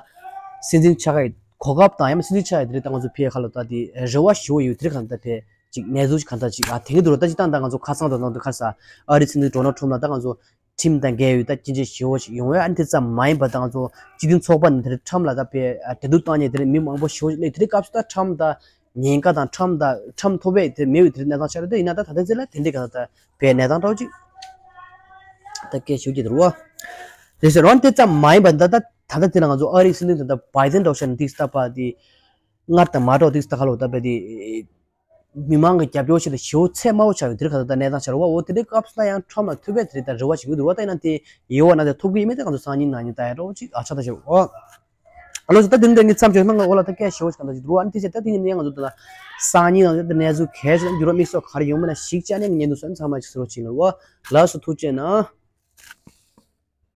སྲིད་འཛིན་ཆགས་ཡ་གོ་སྐབས་དང་ཡང་མིན་སྲིད་འཛིན་ཆགས་ཡ་དེ་རེད། ད་ང་ཚོ་ཕལ་ཁ་ལ་ད་དེ་རེ་བ་ཞེ་པོ་ཡོད་དེ་རེད། གང་ལྟར་དེ་ཅིག་གནས་ཚུལ་ཅིག་གང་ལྟར་ཅིག་ཨ་དེང་གི་འདུག་ད་ཅིག་ད་ད་ང་ཚོ་ཁ་སང་དང་ནང་དུ་ཁ་ས་ཨ་རི་སྲིད་འཛིན་ཌོ་ནལ་ཊམ་ལ་ད་ང་ཚོ་ཁྲིམས་དང་འགལ་ཡོད་ད་སྐྱོན་ཆ་ཞེ་པོ་ཞིག་ཡོང་བས། ཨ་ནི་དེ་ཙམ་མ་ཡིན་པ་ད་ང་ཚོ་སྤྱི་མཐུན་ཚོགས་པ་ནས་དེ་རེད་ཊམ་ལ་ད་ཕལ་འབྲེལ་གཏུག་བཏང་ཉེ་དེ་རེད་མི་མང་པོ་ཞེ་པོ་ཞིག་སླེབས། དེ་རེད་སྐབས་སུ་ད་ཊམ་ད་ཉེན་ཁ་དང་ཊམ་ད་ཊམ་མཐོ་བས་དེ་མེད་པའི་དེ་རེད་གནས་སྟངས་ཆགས་རེད། དེ་ཡིན་ན་ད་ད་ལྟ་ཚེ་ལ་དེ་འདྲའི་ག་ད་ད་བའི་གནས་སྟངས་འདྲ་བོ་ཅིག་ད་སྐད་ཞུ་རྒྱུ་དེ་རེད་བ། རེད་ཟེར་རོ། དེ་ཙམ་མ་ཡིན་པ་ད་ད་ད་ལྟ་དེ་ན་ང་ཚོ་ཨ་རིའི་སྲིད་འཛིན་ད་ལྟ་བྷའི་ཌེན་འདྲ་བོ་ཤར་ནས་ཏིག་སྟབས་པ་དེ་སྔར་དང་མ་འདྲ་བ་ཏིག་སྟབས་ཁ་ལོ་ད་བས་དེ་མི་མང་གི་རྒྱབ་སྐྱོར་ཞིག་ལ་ཞེ་པོ་ཚད་དམའ་བོ་ཆགས་ཡོད་དེ་རེད། ག་ད་ད་གནས་སྟངས་ཆགས་རེད་བ། འོ་དེ་འདྲའི་སྐབས་སུ་ད་ཡང་ཊམ་ལ་ཐུབ་པས་དེ་རེད་ད་རེ་བ་ཞིག་ཡོད་དེ་རེད་བ། ད་ཡིན་ན་དེ་ཡོད་བ་ན་དེ་ཐོབ་གི་ཡིན་མེད་དེ་ང་ཚོ་སང་ཉིན་གནངས་ཉིན་ལྟ་ཡ་འདྲ་བོ་ཅིག་ཨ་ཆགས་ད་ཞེ་པོ་འོ། ཨ་ལོ་ད་དེ་འདྲ་ངས་མཚམས་བཅད་ན་ང་འོ་ལ་ད་སྐད་ཞེ་པོ་ཞིག་གང་ལྟར་ཅིག་འདུག་ཨ་ནི་དེ་བྱས་ད་དེ་ངས་ནས་ང་ཚོ་ད་ལ་སང་ཉིན་ང་ཚོ་ད་གནས་ཚུལ་གལ་ཆེ་ན་འགྱུར་བ་དམིགས་བསལ་ག་རེ་ཡོང་མིན་ན་ཞིག་ཅ་ནས་ངས་ཉན་འདུག་སོང་། ཚང་མ་ཅིག་གཟིགས་རོགས་བྱེད་ལ་འོ། ལགས་སོ་ཐུགས་རྗེ་གནང་།